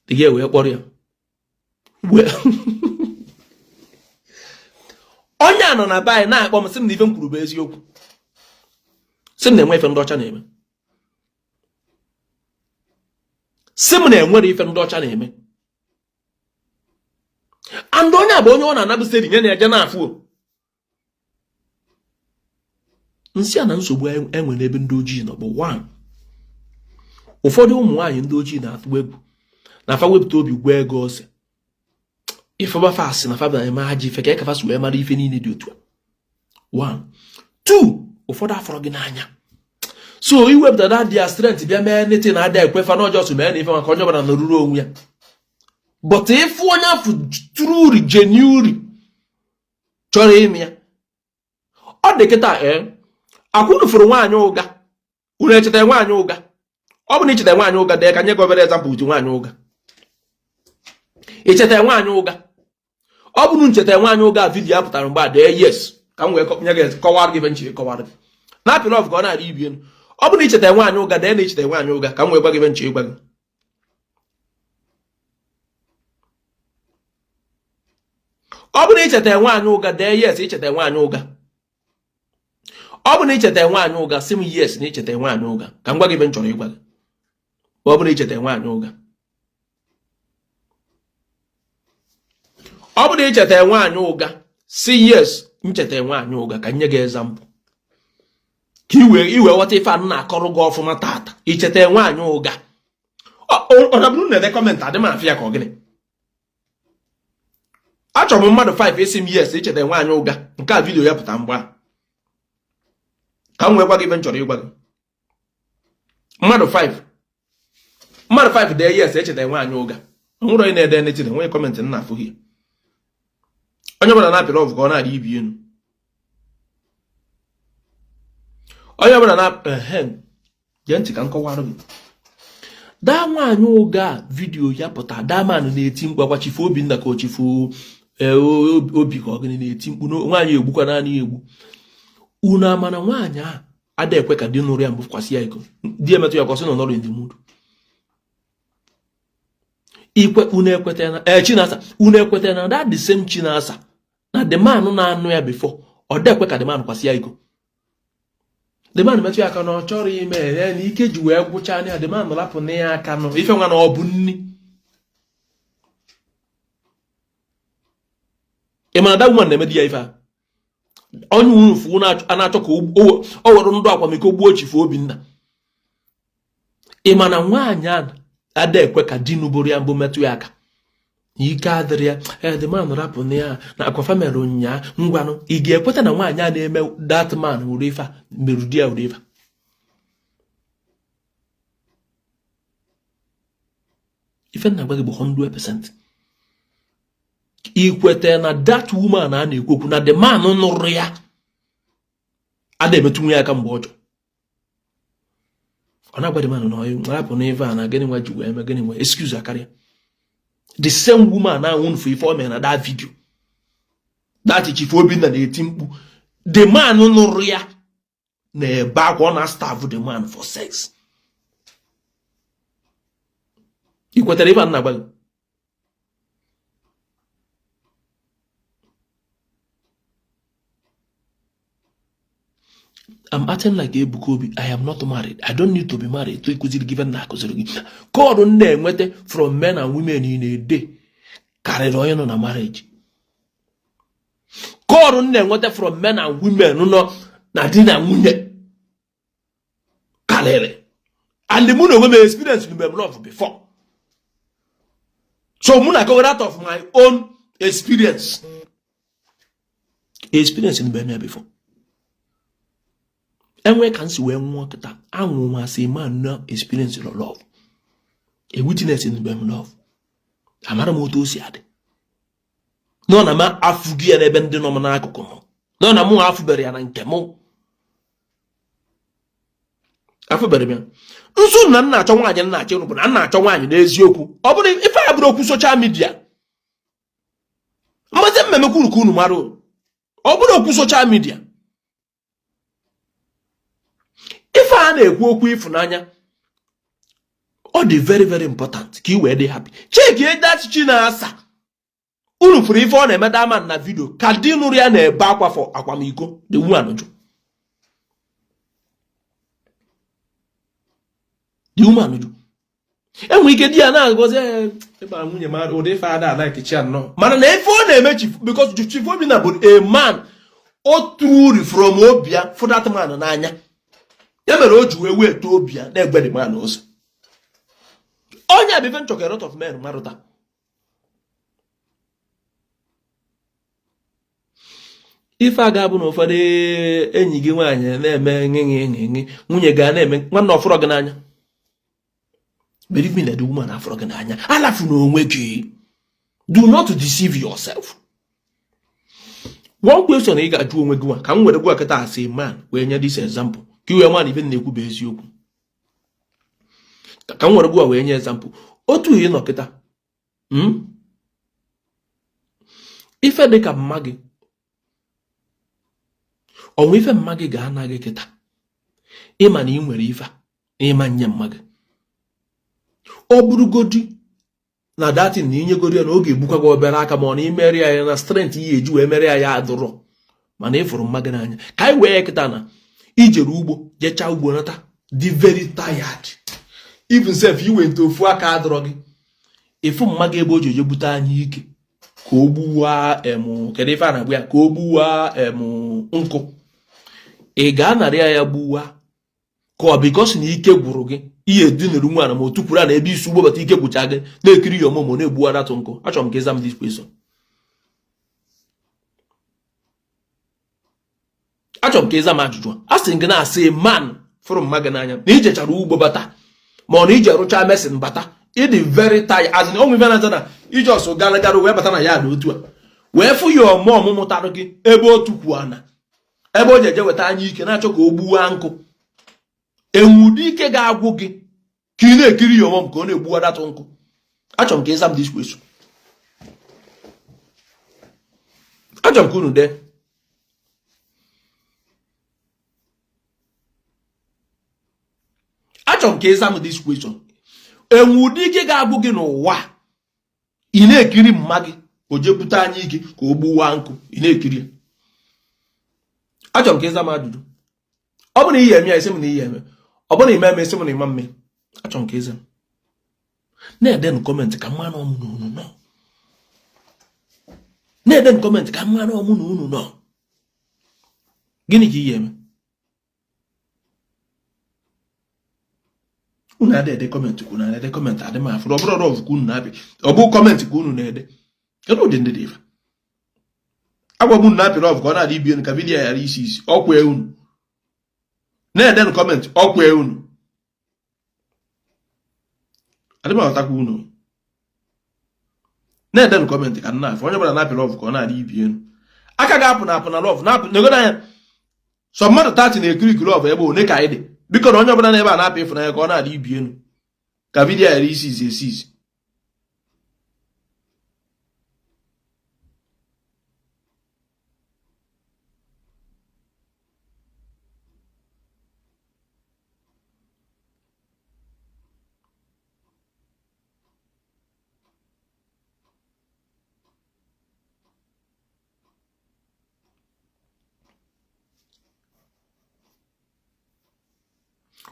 dị gị, wee kpọrọ ya wee onye a nọ na be anyị na-akpọ m, sị m na ife m kwuru bụ eziokwu, sị m na enwe ife ndị ọcha na-eme, sị m na enwere ife ndị ọcha na-eme. And onye a bụ onye ọ na-anabụ steady nye na-eje na-afụ nsị a na nsogbu enwe n'ebe ndị ojii nọ bụ one, ụfọdụ ụmụ nwaanyị ndị ojii na-atụ egwu na fa wepụta obi gwa ego ose ifeba fa asị na fa na-eme ajọ ife ka ekafa si wee mara ife niile dị otu a. One, two, ụfọdụ afọrọ gị n'anya, so iwepụta that their strength bịa mee anything na ada ekwe fa n'ọjọọ so mee na ife maka onye ọbụla nọrụrụ onwe ya. But ịfụ onye afụ truly genuinely chọrọ ime ya, ọ dị kịta. Ee, akwụnụ fụrụ nwaanyị ụga, unu echeta nwaanyị ụga? Ọ bụ na icheta nwaanyị ụga, dee ka nye gị obere example uche nwaanyị ụga. Icheta nwaanyị ụga? Ọ bụrụ ncheta nwaanyị ụga, video a pụtara mgbe a, dee yes ka m wee nye gị kọwara gị ife nchiri kọwara gị na apịlọf ka ọ na-arị ibi elu. Ọ bụrụ na icheta nwaanyị ụga, dee na icheta nwaanyị ụga ka m wee gwa gị ife m chọ ịgwa gị. Ọ bụrụ na icheta nwaanyị ụga, dee yes icheta nwaanyị ụga. Ọ bụrụ na icheta nwaanyị ụga, sị m yes na icheta nwaanyị ụga ka m gwa gị ife m chọrọ ịgwa gị. Ọ bụrụ na icheta nwaanyị ụga, ọ bụrụ na icheta nwaanyị ụga, sị yes ncheta nwaanyị ụga ka m nye gị example ka i wee ghọta ife a na-akọrọ gị ọfụma tata. Icheta nwaanyị ụga, ọ na bụrụ na ede comment adị m afụ ya ka ọ gịnị. Achọrọ m mmadụ 5 ịsị m yes icheta nwaanyị ụga nke a video ya pụta mgbe a ka m wee gwa gị ife m chọrọ ịgwa gị. Mmadụ 5, mmadụ 5 dee yes echeta nwaanyị ụga. Nwere onye na-ede anything, enweghị comment m na-afụghị. Onye ọbụla na-apị love ka ọ na-arị ibi elu. Onye ọbụla na ehe gee ntị ka m kọwara gị. That nwaanyị ụga video ya pụta, that man na-eti mkpu akwa Chief Obinna ka o Chief Obi ka ọ gịnị na-eti mkpu nwaanyị egbukwa naanị egbu. Unu ama na nwaanyị ahụ ada ekwe ka di nụrụ ya mbụ kwasị ya iko, di emetụ ya ka ọ sị na ọ nọrọ in the mood. Ikwe unu ekweta na ee Chinasa, unu ekweta na that the same Chinasa na the man na-anụ ya before ọ da ekwe ka the man kwasị ya iko. The man metụ ya aka na ọ chọrọ ime ya na ike ji wee gwụcha ya, the man rapụ na ya aka nụ ife nwa na ọ bụ nni. Ị mara that woman na-eme di ya ife a onye unu fụ a na-achọ ka o were ndụ akwamiko gbuo Chief Obinna. Ị ma na nwaanyị a ada ekwe ka di nụburu ya mbụ metụ ya aka na ike adịrị ya, the man rapụ na ya na akwafa mere ụnyaa. Ngwanụ, ị ga-ekweta na nwaanyị a na-eme that man wuru ife a merụ di ya wuru ife a? Ife m na-agwa gị bụ 100%. Ikweta na that woman a na-ekwu okwu na the man nụrụ ya ada emetụ nwa ya aka mgbe ọ chọrọ, ọ na-agwa the man na ọ rapụ na ife a na gịnị nwa ji wee mee gịnị nwa excuse akarịa. The same woman ahụ nfu ife o mere na that video that Chief Obinna na-eti mkpu, the man nụrụ ya na-ebe akwa, ọ na-starve the man for sex. Ị kwetara ife a na-agwa gị? I'm acting like Ebuka Obi. I am not married. I don't need to be married to ịkụziri gị ife m na-akụziri gị. Call m na-enweta from men and women in a day karịrị onye nọ na marriage. Call m na-enweta from men and women nọ na di na nwunye karịrị, and mụ na onwe m experience mgbe m love before, so mụ na-akọwara out of my own experience, experience mgbe m ya before enwe ka m si wee nwụọ kịta anwụ m as a man no experience love, a witness mgbe m love, amara m otu o si adị nọ na m afụghị ya n'ebe ndị nọ m n'akụkụ m nọ na mụ afụbere ya na nke mụ afụbere m ya nso na m na-achọ nwaanyị m na-achọ ịnụ bụ na m na-achọ nwaanyị n'eziokwu. Ọ bụrụ ife ya bụrụ okwu social media mmazi mmemme kwuru ka unu mara, ọ bụrụ okwu social media ife a na-ekwu okwu ịfụnanya ọ dị very very important ka ị wee dị happy. Check that Chinasa, unu fụrụ ife ọ na-eme that man na video ka di nụrụ ya na-ebe akwa for akwamiko, the woman jụ, the woman jụ. Enwere ike di ya na-agọzi ịba nwunye ma ụdị ife ada alaikechi ya nnọọ, mana na ife ọ na-eme Chief, because Chief Obinna bụ a man o truly from obi ya fụ that man n'anya, ya mere o ji wee wee too obi ya na-egwe the man ụzọ. Onye a bụ ife m chọ ka a lot of men marụta. Ife a ga-abụ na ụfọdụ enyi gị nwaanyị na-eme ṅịṅị ṅịṅị, nwunye ga na-eme nwanne ọfụrọ gị n'anya. Believe me na the woman afụrọ gị n'anya. Alafu na onwe gị, do not deceive yourself. One question ị ga-ajụ onwe gị nwa ka m were gwa kịta as a man wee nye this example ka i wee ma na ife na-ekwu bụ eziokwu, ka m were gwa wee nye example otu ị nọ kịta. Ife dị ka mma gị onwe ife mma gị ga-ana gị kịta. Ịma na ị nwere ife ịma nye mma gị, ọ bụrụgodi na that thing na inyegoro ya na ọ ga-egbukwa gị obere aka, ma ọ na imere ya na strength ihe eji wee mere ya ya adụrọ, mana ị fụrụ mma gị n'anya. Ka anyị wee kịta na ijere ugbo, jechaa ugbo nata, dị very tired, even sef iwe nte ofu aka adọrọ gị, ịfụ mma gị ebe o ji eje bute anya ike ka o gbuwa em, kedu ife a na-agbu ya, ka o gbuwa em nkụ, ị ga-anarị ya ya gbuwa, ka ọ because na ike gwụrụ gị, ihe edinere nwa na ma o tukwuru na ebe isi ugbo bata, ike gwụcha gị, na-ekiri ya ọmụmụ na-egbuwa that nkụ. Achọrọ m ka ịza m this question. Achọrọ m ka ịza m ajụjụ a. Sị gị na-asị man fụrụ mma gị n'anya na ijechara ugbo bata, ma ọ na ije rụchaa mason bata, ịdị very tired, as in onwe ife na-aza na ije ọsọ gara gara wee bata na ya na otu a wee fụ ya ọmụ ọmụmụtarụ gị ebe o tukwu ana, ebe o ji eje weta anya ike na-achọ ka o gbuwa nkụ, enwe ụdị ike ga-agwụ gị ka ị na-ekiri ya ọmụm ka ọ na-egbuwa that nkụ? Achọrọ m ka ịza m this question. Achọrọ m ka unu dee. Achọrọ m ka ịza m this question. Enwe ụdị ike ga-agwụ gị n'ụwa, ị na-ekiri mma gị o jee bute anya ike ka o gbuwa nkụ, ị na-ekiri ya? Achọrọ m ka ịza m ajụjụ. Ọ bụrụ na ihe eme ya, isi m na ihe eme. Ọ bụrụ na ime eme, isi m na ịma mme. Achọrọ m ka ịza m. Na-eden comment ka mmanụ ọmụ na unu nọ. Na-eden comment ka mmanụ ọmụ na unu nọ. Gịnị ka ihe eme? Unu ada ede comment ka unu na-ede comment adị m afụrụ. Ọ bụrụ love ka unu na-apị, ọ bụ comment ka unu na-ede. Kedu ụdị ndị dị ife agwa m unu na-apị love ka ọ na-adị ibi enu ka video ghara isi isi ọkwa unu na-ede comment ọkwa unu adị m aghọtakwa. Unu na-ede comment ka nna afọ onye ọbụla na-apị love ka ọ na-adị ibi enu aka ga-apụ na apụ na love na-apụ nego n'anya. Sọ mmadụ 30 na-ekiri ikiri love ebe one ka anyị dị. Biko na onye ọbụla n'ebe a na-apị ịfụnanya ka ọ na-adị ibi enu ka video ghara isi izi esi izi.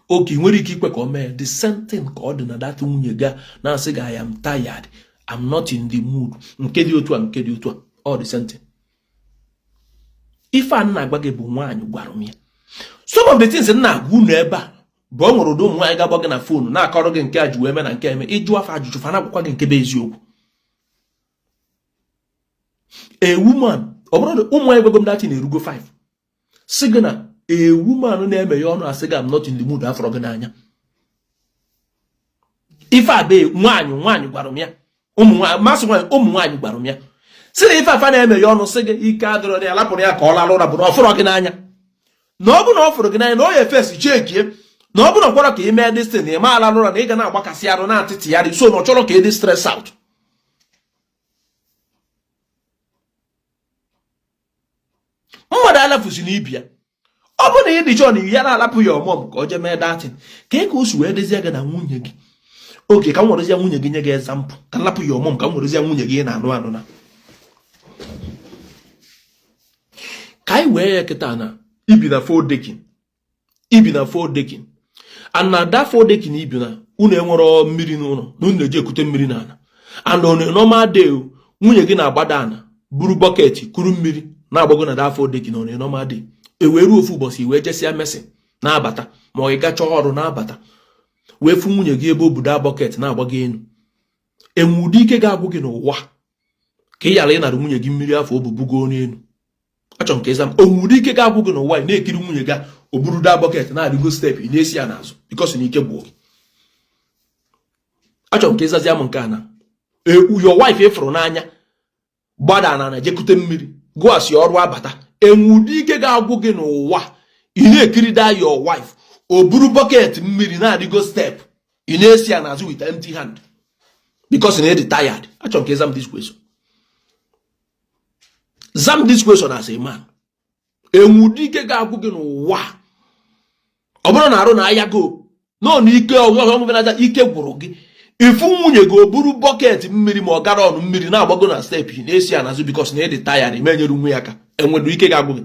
Oke nwere ike ikwe ka o mee the same thing ka ọ dị na that nwunye ga na-asị gị, "I am tired, I'm not in the mood," nke dị otu a, nke dị otu a, all the same thing. Ife a na-agba gị bụ nwaanyị gwara m ya. Some of the things m na-agwa unu ebe a bụ o nwere ụdị ụmụ nwaanyị ga-agba gị na phone na-akọrọ gị nke a ji wee mee na nke eme. Ịjụ afọ ajụjụ, fa na-agwakwa gị nke bụ eziokwu. A woman, ọ bụrụ na ụmụ nwaanyị gwago m that na-erugo 5, sị gị na a woman na-emeghe ọnụ asị gị, "I'm not in the mood," afọrọ gị n'anya. Ife a be nwaanyị, nwaanyị gwara m ya. Ụmụ nwaanyị masị nwaanyị, ụmụ nwaanyị gwara m ya, sị na ife afa na-emeghe ọnụ sị gị ike adịrọ ya, lapụrụ ya ka ọ lalụ ụra, bụ na ọ fụrọ gị n'anya. Na ọ bụ na ọ fụrụ gị n'anya, na ọ ya efesi chekie na ọ bụ na ọ kwara ka ị mee this thing na ị ma alalụ ụra, na ị ga na-agbakasị arụ na-atịtịgharị, so na ọ chọrọ ka ị dị stress out. Mmadụ alafusi na ibi ya. Ọ bụ na ị dị chọọ na ya na-alapụ ya ọmụm ka o jee mee that thing, ka ị ka o si wee dezie gị na nwunye gị oke, ka m werezie nwunye gị nye gị example, ka m lapụ ya ọmụm, ka m werezie nwunye gị na-anụ anụ na ka anyị wee ya kịta na ibi na four decking, ibi na four decking, and na that four decking ibi na unu enwero mmiri n'ụlọ, na unu na-eji ekute mmiri n'ala, and on a normal day nwunye gị na-agbada ana buru bucket kuru mmiri na-agbago na that four decking on a normal day. E wee ruo ofu ụbọchị, wee jesịa mason na-abata, ma ọ ị gacha ọrụ na-abata, wee fụ nwunye gị ebe o buda bucket na-agbago elu. Enwe ụdị ike ga-agwụ gị n'ụwa ka ị ghara ịnara nwunye gị mmiri afọ o bubugo n'elu? Achọrọ m ka ịza m. Onwe ụdị ike ga-agwụ gị n'ụwa ị na-ekiri nwunye gị o buru da bucket na-arịgo step, ị na-esi ya n'azụ because na ike gwụ gị? Achọrọ m ka ịzazi m nke a. Na your wife ịfụrụ n'anya gbada na na jekute mmiri gụasị ọrụ abata, enwe ụdị ike ga-agwụ gị n'ụwa ị na-ekiri da your wife o buru bucket mmiri na-arịgo step, ị na-esi ya n'azụ with empty hand because na ị dị tired? Achọrọ m ka ịza m this question. Zam this question as a man. Enwe ụdị ike ga-agwụ gị n'ụwa? Ọ Ọ bụrụ na arụ na aya go nọ n'ike ọgwụgwụ ike gwụrụ gị, ịfụ nwunye gị o buru bucket mmiri ma ọ gallon mmiri na-agbago na step na-esi ya n'azụ because na ịdị tired ime enyere nwa ya aka, enwere ike ga-agwụ gị.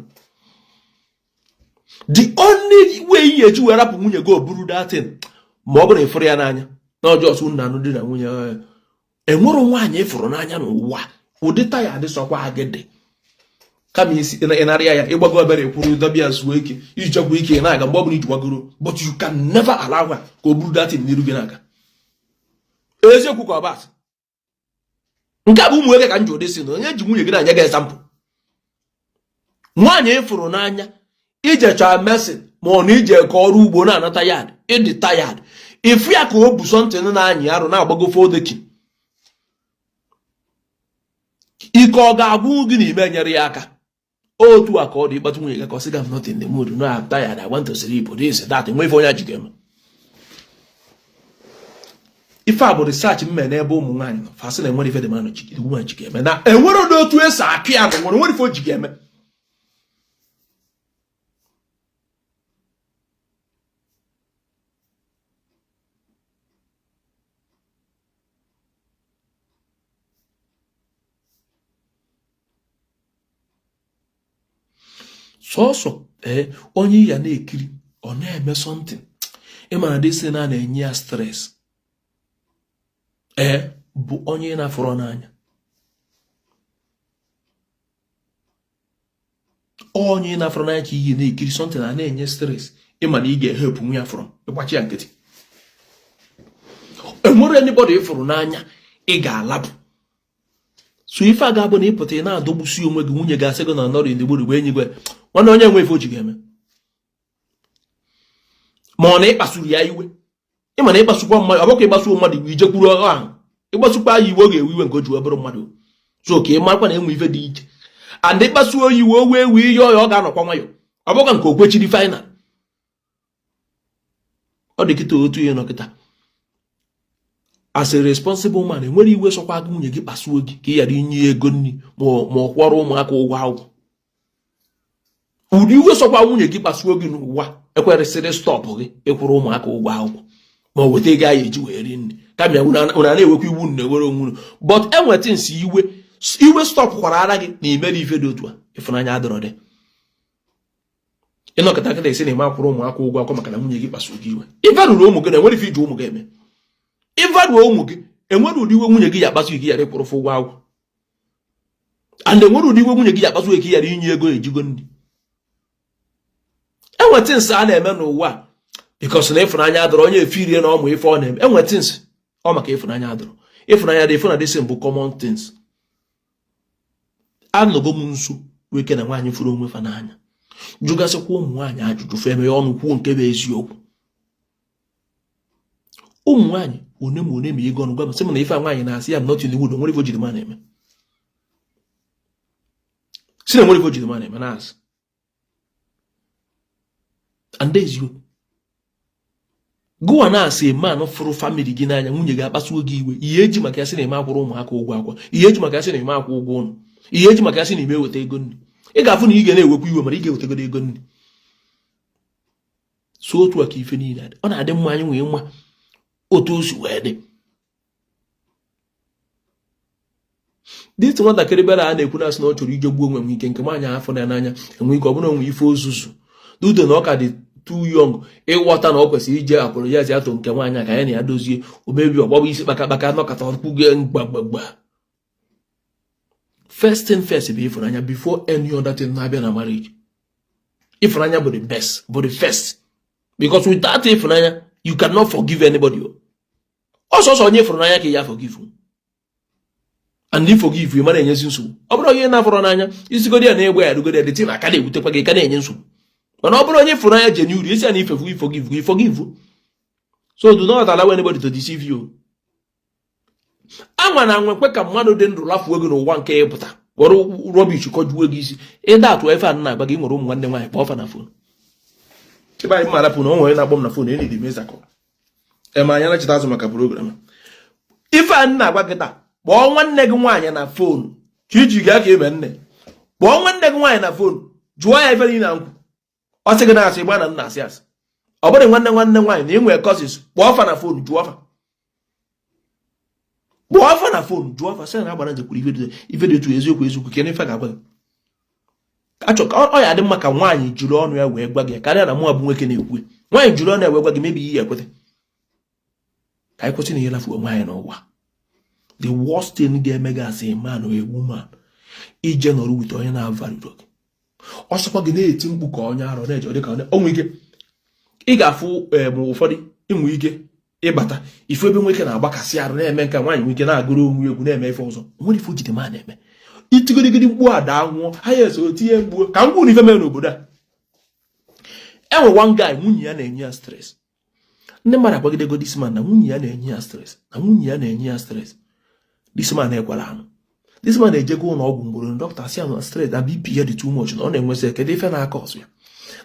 The only way ị ga-eji wee rapụ nwunye gị o buru that thing ma ọ bụrụ na ịfụrụ ya n'anya na ọjọọ sụ na anụ di na nwunye. Enwere nwaanyị ịfụrụ n'anya n'ụwa ụdị tired sọkwa gị dị, kama isi ịnarịa ya ịgbago obere ekwuru dọbịa zuo ike iji chekwa ike na-aga mgbe ọ bụla iji gbagoro, but you can never allow her ka o buru that thing n'iru gị na-aga. Eziokwu ka ọ bụ asị? Nke a bụ ụmụ nwoke ka m ji ụdị si na onye ji nwunye gị na-anye gị example. Nwaanyị ịfụrụ n'anya, ijecha mason ma ọ na ije ka ọrụ ugbo na-anata yard, ịdị tired, ịfụ ya ka o bu something na-anyị arụ na-agbago fodeki, ike ọ ga-agwụ gị na ime nyere ya aka? Otu a ka ọ dị ịkpatụ nwunye gị ka ọ sị gị, I'm not in the mood, no, I'm tired, I want to sleep, this that, enwe ife onye ji ga-eme. Ife a bụ research m mere n'ebe ụmụ nwaanyị nọ. Fa sị na enwere ife dị manụ nwaanyị ji ga-eme na enwere ụdị otu esi akụ ya na nwere ife o ji ga-eme. Sọsọ ee onye ya na-ekiri ọ na-eme something ịma na this na na-enye ya stress ee bụ onye ị na-afụrọ n'anya, onye ị na-afụrọ n'anya ka ihe na-ekiri something na na-enye stress, ịma na ị ga-ehepụ nwa ya fụrụ ịgbachi ya nkịtị. Enwere anybody ịfụrụ n'anya ị ga-alapụ. So ife a ga-abụ na ịpụta ị na-adọgbusi onwe gị, nwunye ga-asị gị na nọrọ ndị gburu enyi gị nwanne onye nwe ife o ji ga-eme ma ọ na ịkpasuru ya iwe. Ịma na ịkpasukwa mmadụ, ọ bụkwa ịkpasuo mmadụ iwe ijekwuru ọrụ ahụ, ịkpasukwa ya iwe ọ ga-ewe iwe nke o ji wee bụrụ mmadụ. So ka ị marakwa na enwe ife dị iche and ịkpasuo ya iwe o wee wee ihe ọya ọ ga-anọkwa nwayọ, ọ bụkwa nke o kwechiri final. Ọ dị kịta otu ihe nọ kịta as a responsible man, enwere iwe sọkwa gị nwunye gị kpasuo gị ka ị ghara inye ya ego nri ma ọ kwọrọ ụmụaka ụgwọ akwụkwọ. Ụdị iwe sọkwa nwunye gị kpasuo gị n'ụwa ekweresịrị stop gị ịkwụrụ ụmụaka ụgwọ akwụkwọ ma ọ weta ego anyị eji wee ri nri, kama unu na-ewekwa iwu na-ewere onwe unu. But enweta nsi iwe iwe stop kwara ara gị na imere ife dị otu a, ịfụnanya adịrọ dị. Ịnọkọta kịta esi na ime akwụrụ ụmụaka ụgwọ akwụkwọ maka na nwunye gị kpasuo gị iwe. Ife ruru ụmụ gị na enwere ife iji ụmụ gị eme. Ife ruo ụmụ gị, enwere ụdị iwe nwunye gị ya akpasu gị ghara ịkwụrụ ụgwọ akwụkwọ, and enwere ụdị iwe nwunye gị ya akpasu gị ghara inye ego ejigo nri. Enwe things a na-eme n'ụwa because na ịfụnanya adọrọ onye efirie na ọmụ ife ọ na-eme. Enwe things ọ maka ịfụnanya adọrọ. Ịfụnanya dị, ịfụna this bụ common things. Anọgo m nso nwoke na nwaanyị fụrụ onwe fa n'anya, jụgasịkwa ụmụ nwaanyị ajụjụ, fa emeghe ọnụ kwuo nke bụ eziokwu. Ụmụ nwaanyị one ma one ma ego ọnụ gwa m sị m na ife a nwaanyị na-asị ya not in the mood, nwere ife o jiri ma na-eme, si na nwere ife o jiri ma na-eme na-asị and eziokwu. Gụwa na-asị man fụrụ family gị n'anya, nwunye gị akpasuo gị iwe, ihe eji maka ya sị na ime akwụrụ ụmụaka ụgwọ akwụkwọ, ihe eji maka ya sị na ime akwụ ụgwọ ụlọ, ihe eji maka ya sị na ime eweta ego nri, ị ga-afụ na ị ga na-ewekwa iwe mana ị ga-ewetagodo ego nri. So otu a ka ife niile dị. Ọ na-adị mma anyị nwee nwa otu o si wee dị. Dịtụ nwatakịrị bịara a na-ekwu na-asị na ọ chọrọ ije gbuo onwe nwe ike nke nwaanyị afọ ya n'anya enwe ike ọ bụrụ onwe ife ozuzu duto na ọ ka dị too young ịghọta na ọ kwesịrị ije apologize atụ nke nwaanyị ka ya na ya dozie omebi ọgbagba isi kpaka kpaka nọkọta ọkpụge mgbagbagba. First thing first bụ ịfụnanya before any other thing na-abịa na marriage. Ịfụnanya bụ the best, bụ the first, because without ịfụnanya you cannot forgive anybody. Ọsọsọ onye ịfụrụ n'anya ka ya forgive, and if forgive you mara enyezi nsogbu. Ọ bụrụ onye na-afụrụ n'anya isigodi ya na-egbe ya rugodi ya dịtị na aka na-ewutekwa gị ka na-enye nsogbu, mana ọ bụrụ onye ịfụrụ n'anya genuine isi ya na ifefu i forgive, i forgive. So do not allow anybody to deceive you. Anwa na anwa kwe ka mmadụ dị ndụ lafuo gị n'ụwa nke ịpụta were rubbish kọjuo gị isi ịda atụ efe a na-agba gị. Nwere ụmụ nwanne nwaanyị, kpọọ fa na phone ebe anyị mara pụ na o nwere na-akpọ m na phone enidi m ịzakọ eme anya nachita azụ maka program ife a na-agwa gị taa. Kpọọ nwanne gị nwaanyị na phone ka iji gaa ka eme nne. Kpọọ nwanne gị nwaanyị na phone, jụọ ya ife niile na nkwu. Ọ sị gị na-asị gba na nna asị asị. Ọ bụrụ nwanne nwanne nwaanyị na ị nwere cousins, kpọọ fa na phone, jụọ fa, kpọọ fa na phone, jụọ fa, sị na agbara nze kwuru ife dị otu, eziokwu eziokwu? Kedu ife ga-agwa gị? Achọ ka ọ ya dị mma ka nwaanyị jiri ọnụ ya wee gwa gị karịa na mụnwa bụ nwoke na-ekwu. Nwaanyị jiri ọnụ ya wee gwa gị, mebi ihe ekweta. Ka anyị kwụsị na ihe lafu onwe anyị n'ụwa. The worst thing ga-eme gị as a man or a woman, ije nọrọ with onye na-avalue gị, ọ sọkwa gị na-eti mkpu ka onye arọ na-eje dịka o nwee ike ị ga-afụ ụfọdụ inwe ike ịbata ifu ebe nwoke na-agbakasị arụ na-eme nka, nwaanyị nwee ike na-agụrụ onwe egwu, na-eme ife ọzọ. Nwere ife ojide ma na-eme itigirigiri mkpu a daa nwụọ ha ya eso tinye mkpu. Ka m gwuru ife mere n'obodo a, enwe one guy, nwunye ya na-enye ya stress. Ndị mmadụ agbagidego this man na nwunye ya na-enye ya stress, na nwunye ya na-enye ya stress. This man ekwara anụ. This man na-ejego ụlọ ọgwụ mgboro, dọkịta sị ya na stress na BP ya dị too much, na ọ na-enwesị. Kedu ife na-aka ọzọ ya?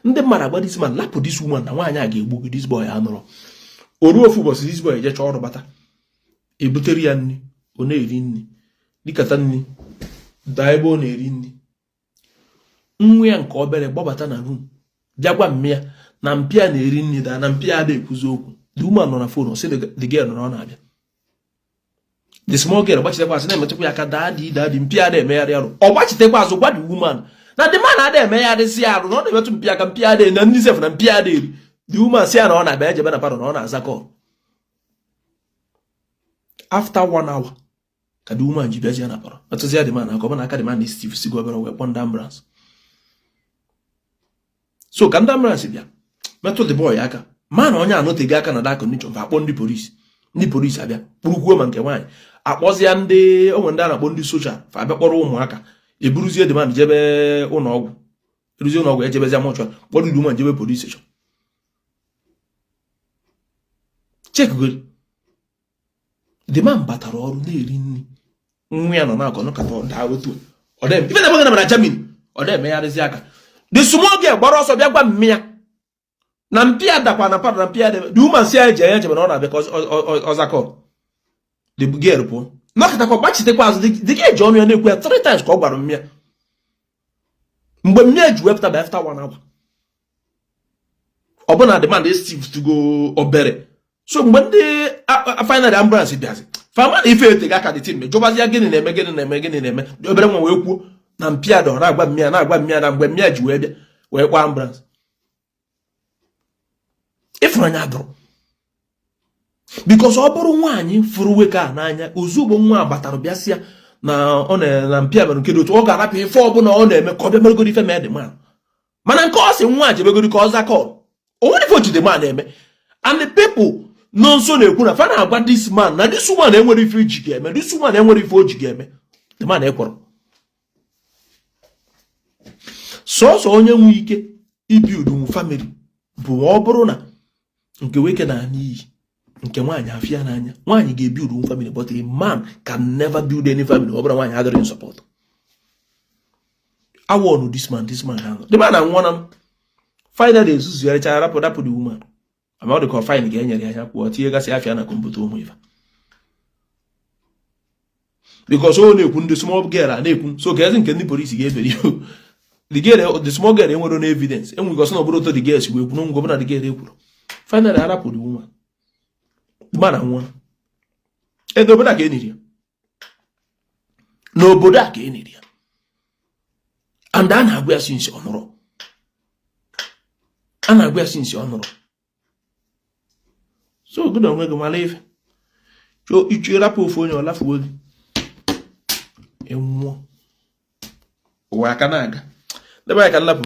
Ndị mmadụ agba this man, lapụ this woman, na nwaanyị a ga-egbu gị. This boy anụrụ. O ruo ofu ụbọchị, this boy ejecha ọrụ bata, ebutere ya nri, ọ na-eri nri, dịkata nri daa ebe ọ na-eri nri. Nwa ya nke obere gbabata na room, bịa gwa mummy ya na mpịa na-eri nri daa, na mpịa ada ekwuzi okwu. The woman nọ na phone, sị the girl nọ na ọ na-abịa. The small girl gbachitekwa azụ, na-emetụkwa ya aka, "Daddy, daddy." Mpịa ada emegharị arụ. Ọ gbachitekwa azụ gwa the woman na the man ada emegharịsị arụ, na ọ na-emetụ mpịa aka, mpịa ada na ndị sef, na mpịa ada eri. The woman si ya na ọ na-abịa, ejebe na parlour na ọ na-aza call. After one hour ka the woman ji bịazie na parlour, metụzi ya the man aka, ọ bụ na aka the man stiff sigo obere, wee kpọọ ndị ambulance. So ka ndị ambulance bịa metụ the boy aka, ma na onye anọteghị aka na that condition, fa akpọ ndị polisi. Ndị polisi abịa kpụrụkwuo ma nke nwaanyị, akpọzie ndị onwe ndị a na-akpọ ndị soja, fa abịa kpọrọ ụmụaka, eburuzie the man jebe ụlọ ọgwụ. Eruzie ụlọ ọgwụ, ejebezie mortuary, kpọrọ the woman jebe police station. Check gori, the man batara ọrụ na-eri nri, nwa ya nọ na-akọ nọkata, ọ daa otu ọ dị ife na-eme na Germany, ọ dị emegharịzi aka. The small girl gbara ọsọ bịa gwa mummy ya na mpịa dakwa na parlour, na mpịa dị. The woman si ya eje ya jebe na ọ na-abịa ka ọzakọ. The girl pụọ, nọkọtakwa, gbachitekwa azụ, dị ka eji ọnụ ya na-ekwu ya three times ka ọ gwara mummy ya. Mgbe mummy ya ji wepụta bụ after one hour, ọ bụ na the man dey stiff to go obere. So mgbe ndị finally ambulance bịazi, fama na ife etega aka dị tim, jụbazi ya, gịnị na-eme, gịnị na-eme, gịnị na-eme? Obere nwa wee kwuo na mpịa dọ na-agwa mummy ya, na-agwa mummy ya, na mgbe mummy ya ji wee bịa wee kpọọ ambulance. Ịfụnanya dụrụ, because ọ bụrụ nwaanyị fụrụ nwoke a n'anya, ozugbo nwa batara bịasịa na ọ na mpịa mere nke dị otu, ọ ga-arapụ ife ọbụla ọ na-eme ka ọ bịa meregoro ife mee the man. Mana nke ọ sị nwa jebegoro ka ọ za call, o nwere ife ojide man na-eme. And the people nọ nso na-ekwu na fa na-agwa this man na this woman enwere ife iji ga-eme, this woman enwere ife o ji ga-eme. The man ekwọrọ sọsọ onye nwe ike ibuild family bụ ma ọ bụrụ na nke nwoke na-ana iyi, nke nwaanyị afịa n'anya. Nwaanyị ga-ebuild family, but a man can never build any family ọ bụrụ nwaanyị adịrị support. Awọnụ this man, this man anọ, the man anwụọ na finally ezuzugharịcha, rapụ rapụ the woman. Ama ọ dị ka fine ka e nyere ya, ya kwụọ, tinye gasị afịa na kọmputa ụmụ ife, because ọ na-ekwu, ndị small girl a na-ekwu. So ka ezi nke ndị polisi ga-eberi the girl, the small girl enwere no evidence, enwe gosi na ọ bụrụ otu the girl si wee kwuru ngwa na the girl ekwuru. Finally arapụ the woman, the man anwụọ. N'obodo a ka eniri ya, n'obodo a ka eniri ya. And a na-agwa ya since ọ nụrụ, a na-agwa ya since ọ nụrụ. So gị na onwe gị mara ife ichu, rapụ ofu onye, ọ lafuo gị, ịnwụọ, ụwa aka na-aga. Debe ya ka nlapụ.